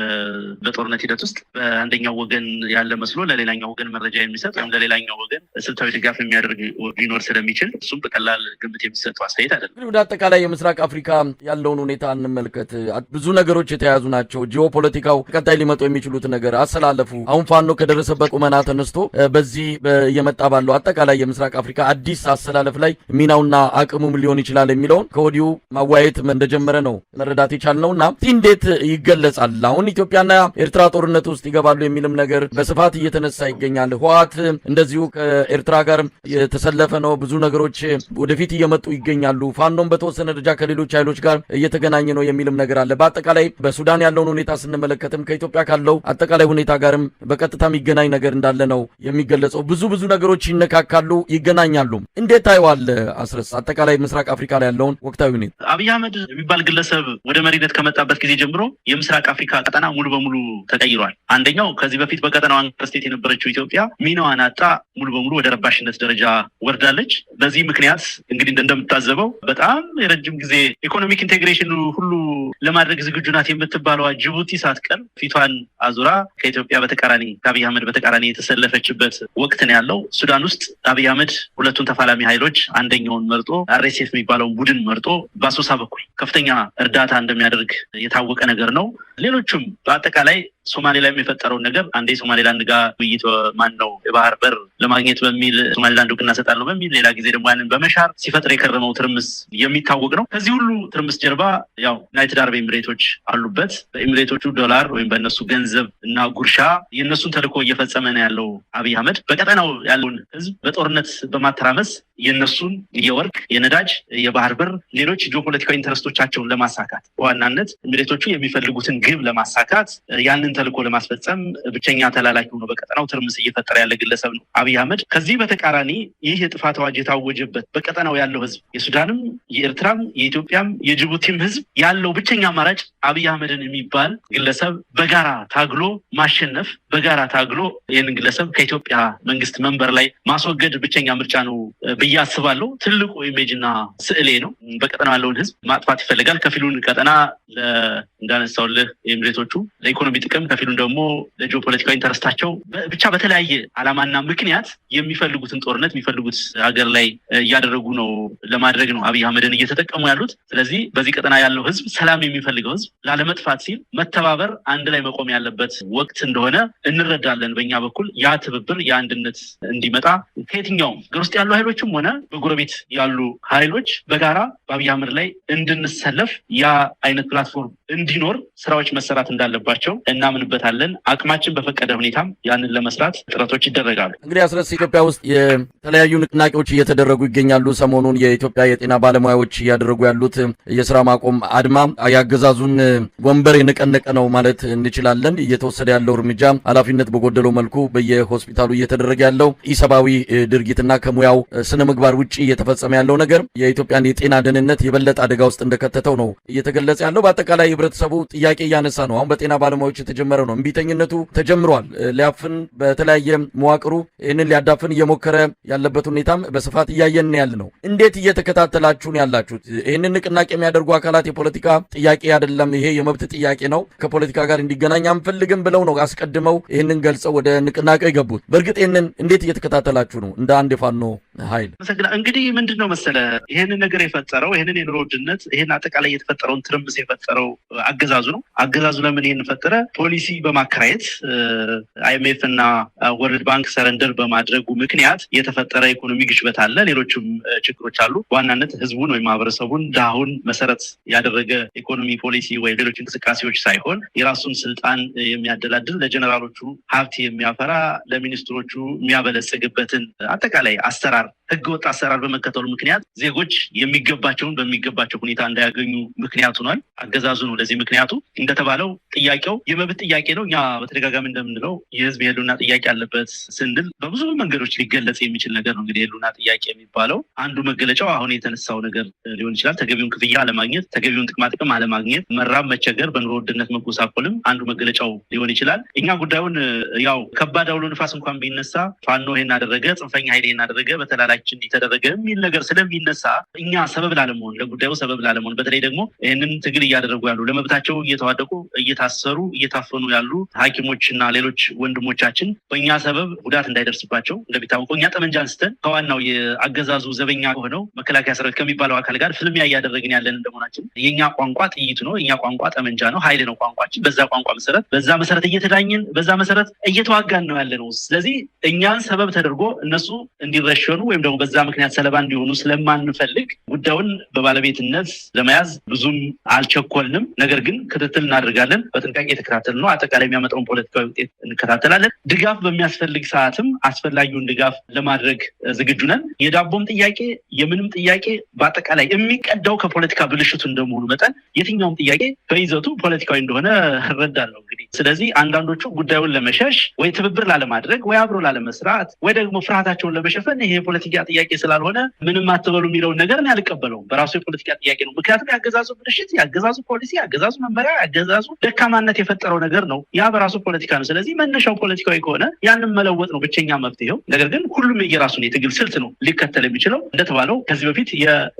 በጦርነት ሂደት ውስጥ በአንደኛው ወገን ያለ መስሎ ለሌላኛው ወገን መረጃ የሚሰጥ ወይም ለሌላኛው ወገን ስልታዊ ድጋፍ የሚያደርግ ሊኖር ስለሚችል እሱም በቀላል ግምት የሚሰጠው አስተያየት አይደለም። እንግዲህ ወደ አጠቃላይ የምስራቅ አፍሪካ ያለውን ሁኔታ እንመልከት። ብዙ ነገሮች የተያያዙ ናቸው። ጂኦፖለቲካው፣ ቀጣይ ሊመጡ የሚችሉት ነገር፣ አሰላለፉ፣ አሁን ፋኖ ከደረሰበት ቁመና ተነስቶ በዚህ እየመጣ ባለው አጠቃላይ የምስራቅ አፍሪካ አዲስ አሰላለፍ ላይ ሚናውና አቅሙም ሊሆን ይችላል የሚለውን ከወዲሁ ማወያየት እንደጀመረ ነው መረዳት የቻልነው እና እንዴት ይገለጻል? አሁን ኢትዮጵያና ኤርትራ ጦርነት ውስጥ ይገባሉ የሚልም ነገር በስፋት እየተነሳ ይገኛል። ህወሓት እንደዚሁ ከኤርትራ ጋር የተሰለፈ ነው። ብዙ ነገሮች ወደፊት እየመጡ ይገኛሉ። ፋኖም በተወሰነ ደረጃ ከሌሎች ኃይሎች ጋር እየተገናኘ ነው የሚልም ነገር አለ። በአጠቃላይ በሱዳን ያለውን ሁኔታ ስንመለከትም ከኢትዮጵያ ካለው አጠቃላይ ሁኔታ ጋርም በቀጥታ የሚገናኝ ነገር እንዳለ ነው የሚገለጸው። ብዙ ብዙ ነገሮች ይነካካሉ፣ ይገናኛሉ። እንዴት ታየዋለህ አስረስ፣ አጠቃላይ ምስራቅ አፍሪካ ላይ ያለውን ወቅታዊ ሁኔታ? አብይ አህመድ የሚባል ግለሰብ ወደ መሪነት ከመጣበት ጊዜ ጀምሮ የምስራቅ አፍሪካ ቀጠና ሙሉ በሙሉ ተቀይሯል። አንደኛው ከዚህ በፊት በቀጠናው anchor state የነበረችው ኢትዮጵያ ሚናዋን አጣ፣ ሙሉ በሙሉ ወደ ረባሽነት ደረጃ ወርዳለች። በዚህ ምክንያት እንግዲህ እንደምታዘበው በጣም የረጅም ጊዜ economic integration ሁሉ ለማድረግ ዝግጁ ናት የምትባለዋ ጅቡቲ ሳትቀር ፊቷን አዙራ ከኢትዮጵያ በተቃራኒ፣ ከአብይ አህመድ በተቃራኒ የተሰለፈችበት ወቅት ነው ያለው። ሱዳን ውስጥ አብይ አህመድ ሁለቱን ተፋላሚ ኃይሎች አንደኛውን መርጦ፣ RSF የሚባለውን ቡድን መርጦ በአሶሳ በኩል ከፍተኛ እርዳታ እንደሚያደርግ የታወቀ ነገር ነው። ሌሎቹም በአጠቃላይ ሶማሌ ላይ የፈጠረውን ነገር፣ አንዴ ሶማሌላንድ ጋር ውይይት ማን ነው የባህር በር ለማግኘት በሚል ሶማሌላንድ እውቅና እሰጣለሁ በሚል፣ ሌላ ጊዜ ደግሞ ያንን በመሻር ሲፈጥር የከረመው ትርምስ የሚታወቅ ነው። ከዚህ ሁሉ ትርምስ ጀርባ ያው ዩናይትድ አረብ ኤሚሬቶች አሉበት። በኤሚሬቶቹ ዶላር ወይም በእነሱ ገንዘብ እና ጉርሻ የእነሱን ተልዕኮ እየፈጸመ ነው ያለው አብይ አህመድ። በቀጠናው ያለውን ህዝብ በጦርነት በማተራመስ የእነሱን የወርቅ፣ የነዳጅ፣ የባህር በር፣ ሌሎች ጂኦፖለቲካዊ interest ኦቻቸውን ለማሳካት፣ በዋናነት ኤሚሬቶቹ የሚፈልጉትን ግብ ለማሳካት፣ ያንን ተልዕኮ ለማስፈጸም ብቸኛ ተላላኪ ሆኖ በቀጠናው ትርምስ እየፈጠረ ያለ ግለሰብ ነው አብይ አህመድ። ከዚህ በተቃራኒ ይህ የጥፋት አዋጅ የታወጀበት በቀጠናው ያለው ህዝብ፣ የሱዳንም፣ የኤርትራም፣ የኢትዮጵያም፣ የጅቡቲም ህዝብ ያለው ብቸኛ አማራጭ አብይ አህመድን የሚባል ግለሰብ በጋራ ታግሎ ማሸነፍ፣ በጋራ ታግሎ ይህንን ግለሰብ ከኢትዮጵያ መንግስት መንበር ላይ ማስወገድ ብቸኛ ምርጫ ነው ብዬ አስባለሁ። ትልቁ image እና ስዕሌ ነው። በቀጠናው ያለውን ህዝብ ማጥፋት ይፈልጋል። ከፊሉን ቀጠና እንዳነሳውልህ ኤሚሬቶቹ ለኢኮኖሚ ጥቅም፣ ከፊሉን ደግሞ ለጂኦፖለቲካዊ interest ኣቸው፣ ብቻ በተለያየ ዓላማና ምክንያት የሚፈልጉትን ጦርነት የሚፈልጉት ሀገር ላይ እያደረጉ ነው፣ ለማድረግ ነው አብይ አህመድን እየተጠቀሙ ያሉት። ስለዚህ በዚህ ቀጠና ያለው ህዝብ፣ ሰላም የሚፈልገው ህዝብ ላለመጥፋት ሲል መተባበር፣ አንድ ላይ መቆም ያለበት ወቅት እንደሆነ እንረዳለን። በእኛ በኩል ያ ትብብር፣ የአንድነት እንዲመጣ ከየትኛውም ሀገር ውስጥ ያሉ ኃይሎችም ሆነ በጎረቤት ያሉ ኃይሎች በጋራ በአብይ አህመድ ላይ እንድንሰለፍ፣ ያ አይነት platform እንዲኖር ስራዎች መሰራት እንዳለባቸው እናምንበታለን። አቅማችን በፈቀደ ሁኔታም ያንን ለመስራት ጥረቶች ይደረጋሉ። እንግዲህ አስረስ፣ ኢትዮጵያ ውስጥ የተለያዩ ንቅናቄዎች እየተደረጉ ይገኛሉ። ሰሞኑን የኢትዮጵያ የጤና ባለሙያዎች እያደረጉ ያሉት የስራ ማቆም አድማ የአገዛዙን ወንበር የነቀነቀ ነው ማለት እንችላለን። እየተወሰደ ያለው እርምጃ፣ ኃላፊነት በጎደለው መልኩ በየሆስፒታሉ እየተደረገ ያለው ኢሰብአዊ ድርጊትና ከሙያው ስነ ምግባር ውጭ እየተፈጸመ ያለው ነገር የኢትዮጵያን የጤና ደህንነት የበለጠ አደጋ ውስጥ እንደከተተው ነው እየተገለጸ ያለው። በአጠቃላይ ህብረተሰቡ ጥያቄ እያነሳ ነው። አሁን በጤና ባለሙያዎች የተጀመረ ነው። እምቢተኝነቱ ተጀምሯል። ሊያፍን፣ በተለያየ መዋቅሩ ይህንን ሊያዳፍን እየሞከረ ያለበት ሁኔታም በስፋት እያየን ያለ ነው። እንዴት እየተከታተላችሁን ያላችሁት? ይህንን ንቅናቄ የሚያደርጉ አካላት የፖለቲካ ጥያቄ አይደለም፣ ይሄ የመብት ጥያቄ ነው፣ ከፖለቲካ ጋር እንዲገናኝ አንፈልግም ብለው ነው አስቀድመው ይህንን ገልጸው ወደ ንቅናቄው የገቡት። በእርግጥ ይህንን እንዴት እየተከታተላችሁ ነው እንደ አንድ የፋኖ ኃይል? እንግዲህ ምንድን ነው መሰለ፣ ይህንን ነገር የፈጠረው፣ ይህንን የኑሮ ውድነት፣ ይህን አጠቃላይ የተፈጠረውን ትርምስ የፈጠረው አገዛዙ ነው። አገዛዙ ለምን ይህን ፈጠረ? ፖሊሲ በማከራየት IMF እና World Bank surrender በማድረጉ ምክንያት የተፈጠረ ኢኮኖሚ ግሽበት አለ። ሌሎችም ችግሮች አሉ። በዋናነት ህዝቡን ወይም ማህበረሰቡን፣ ድሃውን መሰረት ያደረገ ኢኮኖሚ ፖሊሲ ወይም ሌሎች እንቅስቃሴዎች ሳይሆን የራሱን ስልጣን የሚያደላድል፣ ለጀነራሎቹ ሀብት የሚያፈራ፣ ለሚኒስትሮቹ የሚያበለጽግበትን አጠቃላይ አሰራር፣ ህገወጥ አሰራር በመከተሉ ምክንያት ዜጎች የሚገባቸውን በሚገባቸው ሁኔታ እንዳያገኙ ምክንያት ሆኗል። አገዛዙ ነው ለዚህ ምክንያቱ። እንደተባለው ጥያቄው የመብት ጥያቄ ነው። እኛ በተደጋጋሚ እንደምንለው የህዝብ የህልውና ጥያቄ አለበት ስንል በብዙ መንገዶች ሊገለጽ የሚችል ነገር ነው። እንግዲህ የህልውና ጥያቄ የሚባለው አንዱ መገለጫው አሁን የተነሳው ነገር ሊሆን ይችላል። ተገቢውን ክፍያ አለማግኘት፣ ተገቢውን ጥቅማጥቅም አለማግኘት፣ መራብ፣ መቸገር፣ በኑሮ ውድነት መጎሳቆልም አንዱ መገለጫው ሊሆን ይችላል። እኛ ጉዳዩን ያው ከባድ አውሎ ንፋስ እንኳን ቢነሳ ፋኖ ይሄን አደረገ፣ ጽንፈኛ ኃይል ይሄን አደረገ፣ በተላላኪ እንዲተደረገ የሚል ነገር ስለሚነሳ እኛ ሰበብ ላለመሆን፣ ለጉዳዩ ሰበብ ላለመሆን፣ በተለይ ደግሞ ይህንን ትግል እያደረጉ ያሉ፣ ለመብታቸው እየተዋደቁ እየታሰሩ እየታፈኑ ያሉ ሐኪሞች እና ሌሎች ወንድሞቻችን በእኛ ሰበብ ጉዳት እንዳይደርስባቸው፣ እንደሚታወቀው እኛ ጠመንጃ አንስተን ከዋናው የአገዛዙ ዘበኛ ከሆነው መከላከያ ሰራዊት ከሚባለው አካል ጋር ፍልሚያ እያደረግን ያለን እንደመሆናችን የኛ ቋንቋ ጥይት ነው፣ የኛ ቋንቋ ጠመንጃ ነው፣ ኃይል ነው ቋንቋችን። በዛ ቋንቋ መሰረት፣ በዛ መሰረት እየተዳኘን፣ በዛ መሰረት እየተዋጋን ነው ያለ ነው። ስለዚህ እኛን ሰበብ ተደርጎ እነሱ እንዲረሸኑ ወይም ደግሞ በዛ ምክንያት ሰለባ እንዲሆኑ ስለማንፈልግ ጉዳዩን በባለቤትነት ለመያዝ ብዙም አልቸኮልንም። ነገር ግን ክትትል እናደርጋለን። በጥንቃቄ የተከታተል ነው። አጠቃላይ የሚያመጣውን ፖለቲካዊ ውጤት እንከታተላለን። ድጋፍ በሚያስፈልግ ሰዓትም አስፈላጊውን ድጋፍ ለማድረግ ዝግጁ ነን። የዳቦም ጥያቄ የምንም ጥያቄ በአጠቃላይ የሚቀዳው ከፖለቲካ ብልሽቱ እንደመሆኑ መጠን የትኛውም ጥያቄ በይዘቱ ፖለቲካዊ እንደሆነ እረዳለሁ። እንግዲህ ስለዚህ አንዳንዶቹ ጉዳዩን ለመሸሽ ወይ ትብብር ላለማድረግ ወይ አብሮ ላለመስራት ወይ ደግሞ ፍርሃታቸውን ለመሸፈን ይሄ የፖለቲካ ጥያቄ ስላልሆነ ምንም አትበሉ የሚለውን ነገር እኔ አልቀበልም። አልቀበለውም። በራሱ የፖለቲካ ጥያቄ ነው። ምክንያቱም ያገዛዙ ብልሽት፣ ያገዛዙ ፖሊሲ፣ ያገዛዙ መመሪያ፣ ያገዛዙ ደካማነት የፈጠረው ነገር ነው። ያ በራሱ ፖለቲካ ነው። ስለዚህ መነሻው ፖለቲካዊ ከሆነ ያንን መለወጥ ነው ብቸኛ መፍትሄው። ነገር ግን ሁሉም የራሱን የትግል ስልት ነው ሊከተል የሚችለው። እንደተባለው ከዚህ በፊት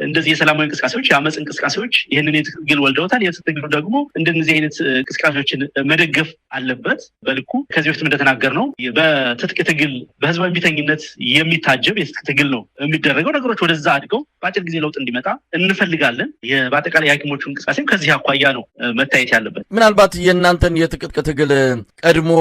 እንደዚህ የሰላማዊ እንቅስቃሴዎች፣ የአመፅ እንቅስቃሴዎች ይህንን የትግል ወልደውታል። የትግሉ ደግሞ እንደነዚህ አይነት እንቅስቃሴዎችን መደገፍ አለበት በልኩ። ከዚህ በፊትም እንደተናገር ነው በትጥቅ ትግል በህዝባዊ እምቢተኝነት የሚታጀብ የትጥቅ ትግል ነው የሚደረገው። ነገሮች ወደዛ አድገው በአጭር ጊዜ ለውጥ እንዲመጣ እንፈልጋለን። በአጠቃላይ የሐኪሞቹ እንቅስቃሴም ከዚህ አኳያ ነው መታየት ያለበት። ምናልባት የእናንተን የትጥቅ ትግል ቀድሞ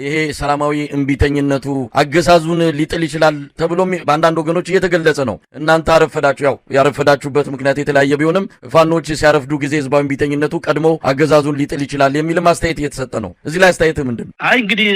ይሄ ሰላማዊ እምቢተኝነቱ አገዛዙን ሊጥል ይችላል ተብሎም በአንዳንድ ወገኖች እየተገለጸ ነው። እናንተ አረፈዳችሁ። ያው ያረፈዳችሁበት ምክንያት የተለያየ ቢሆንም ፋኖች ሲያረፍዱ ጊዜ ህዝባዊ እምቢተኝነቱ ቀድሞ አገዛዙን ሊጥል ይችላል የሚልም አስተያየት እየተሰጠ ነው። እዚህ ላይ አስተያየት ምንድን ነው? አይ፣ እንግዲህ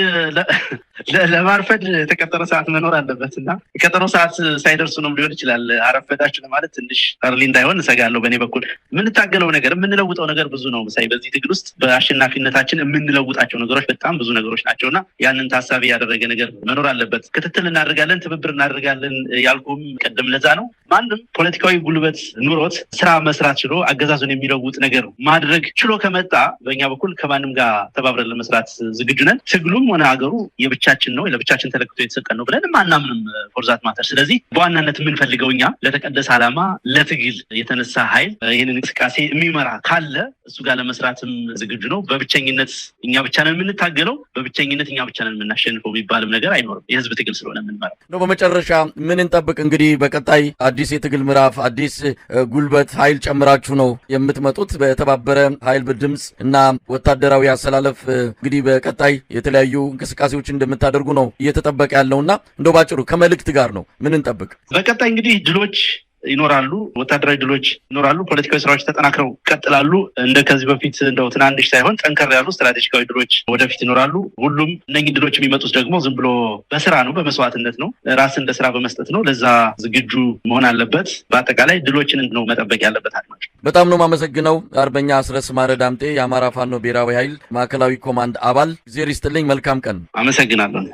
ለማርፈድ የተቀጠረ ሰዓት መኖር አለበት እና የቀጠሮ ሰዓት ሳይደርሱ ነው ሊሆን ይችላል። አረፈዳችሁ ለማለት ትንሽ early እንዳይሆን እሰጋለሁ። በእኔ በኩል የምንታገለው ነገር፣ የምንለውጠው ነገር ብዙ ነው። ምሳሌ በዚህ ትግል ውስጥ በአሸናፊነታችን የምንለውጣቸው ነገሮች በጣም ብዙ ነገሮች ናቸው እና ያንን ታሳቢ ያደረገ ነገር መኖር አለበት። ክትትል እናደርጋለን፣ ትብብር እናደርጋለን ያልኩም ቀደም ለዛ ነው። ማንም ፖለቲካዊ ጉልበት ኑሮት ስራ መስራት ችሎ አገዛዙን የሚለውጥ ነገር ማድረግ ችሎ ከመጣ በእኛ በኩል ከማንም ጋር ተባብረን ለመስራት ዝግጁ ነን። ትግሉም ሆነ ሀገሩ የብቻችን ነው፣ ለብቻችን ተለክቶ የተሰጠን ነው ብለንም አናምንም for that matter። ስለዚህ በዋናነት የምንፈልገው እኛ ለተቀደሰ ዓላማ ለትግል የተነሳ ኃይል ይህንን እንቅስቃሴ የሚመራ ካለ እሱ ጋር ለመስራትም ዝግጁ ነው። በብቸኝነት እኛ ብቻ ነን የምንታገለው፣ በብቸኝነት እኛ ብቻ ነን የምናሸንፈው የሚባልም ነገር አይኖርም። የህዝብ ትግል ስለሆነ የምንመራው። ነው። በመጨረሻ ምን እንጠብቅ? እንግዲህ በቀጣይ አዲስ የትግል ምዕራፍ፣ አዲስ ጉልበት ኃይል ጨምራችሁ ነው የምትመጡት። በተባበረ ኃይል በድምፅ እና ወታደራዊ አሰላለፍ እንግዲህ በቀጣይ የተለያዩ እንቅስቃሴዎች እንደምታደርጉ ነው እየተጠበቀ ያለውና እንደው ባጭሩ ከመልእክት ጋር ነው፣ ምን እንጠብቅ? በቀጣይ እንግዲህ ድሎች ይኖራሉ፣ ወታደራዊ ድሎች ይኖራሉ። ፖለቲካዊ ስራዎች ተጠናክረው ይቀጥላሉ። እንደ ከዚህ በፊት እንደው ትናንሽ ሳይሆን ጠንከር ያሉ ስትራቴጂካዊ ድሎች ወደፊት ይኖራሉ። ሁሉም እነኝህ ድሎች የሚመጡት ደግሞ ዝም ብሎ በስራ ነው፣ በመስዋዕትነት ነው፣ ራስን ለስራ በመስጠት ነው። ለዛ ዝግጁ መሆን አለበት። በአጠቃላይ ድሎችን ነው መጠበቅ ያለበት አድማጭ። በጣም ነው የማመሰግነው አርበኛ አስረስ ማረ ዳምጤ፣ የአማራ ፋኖ ብሔራዊ ኃይል ማዕከላዊ ኮማንድ አባል። እግዜር ይስጥልኝ። መልካም ቀን። አመሰግናለሁ።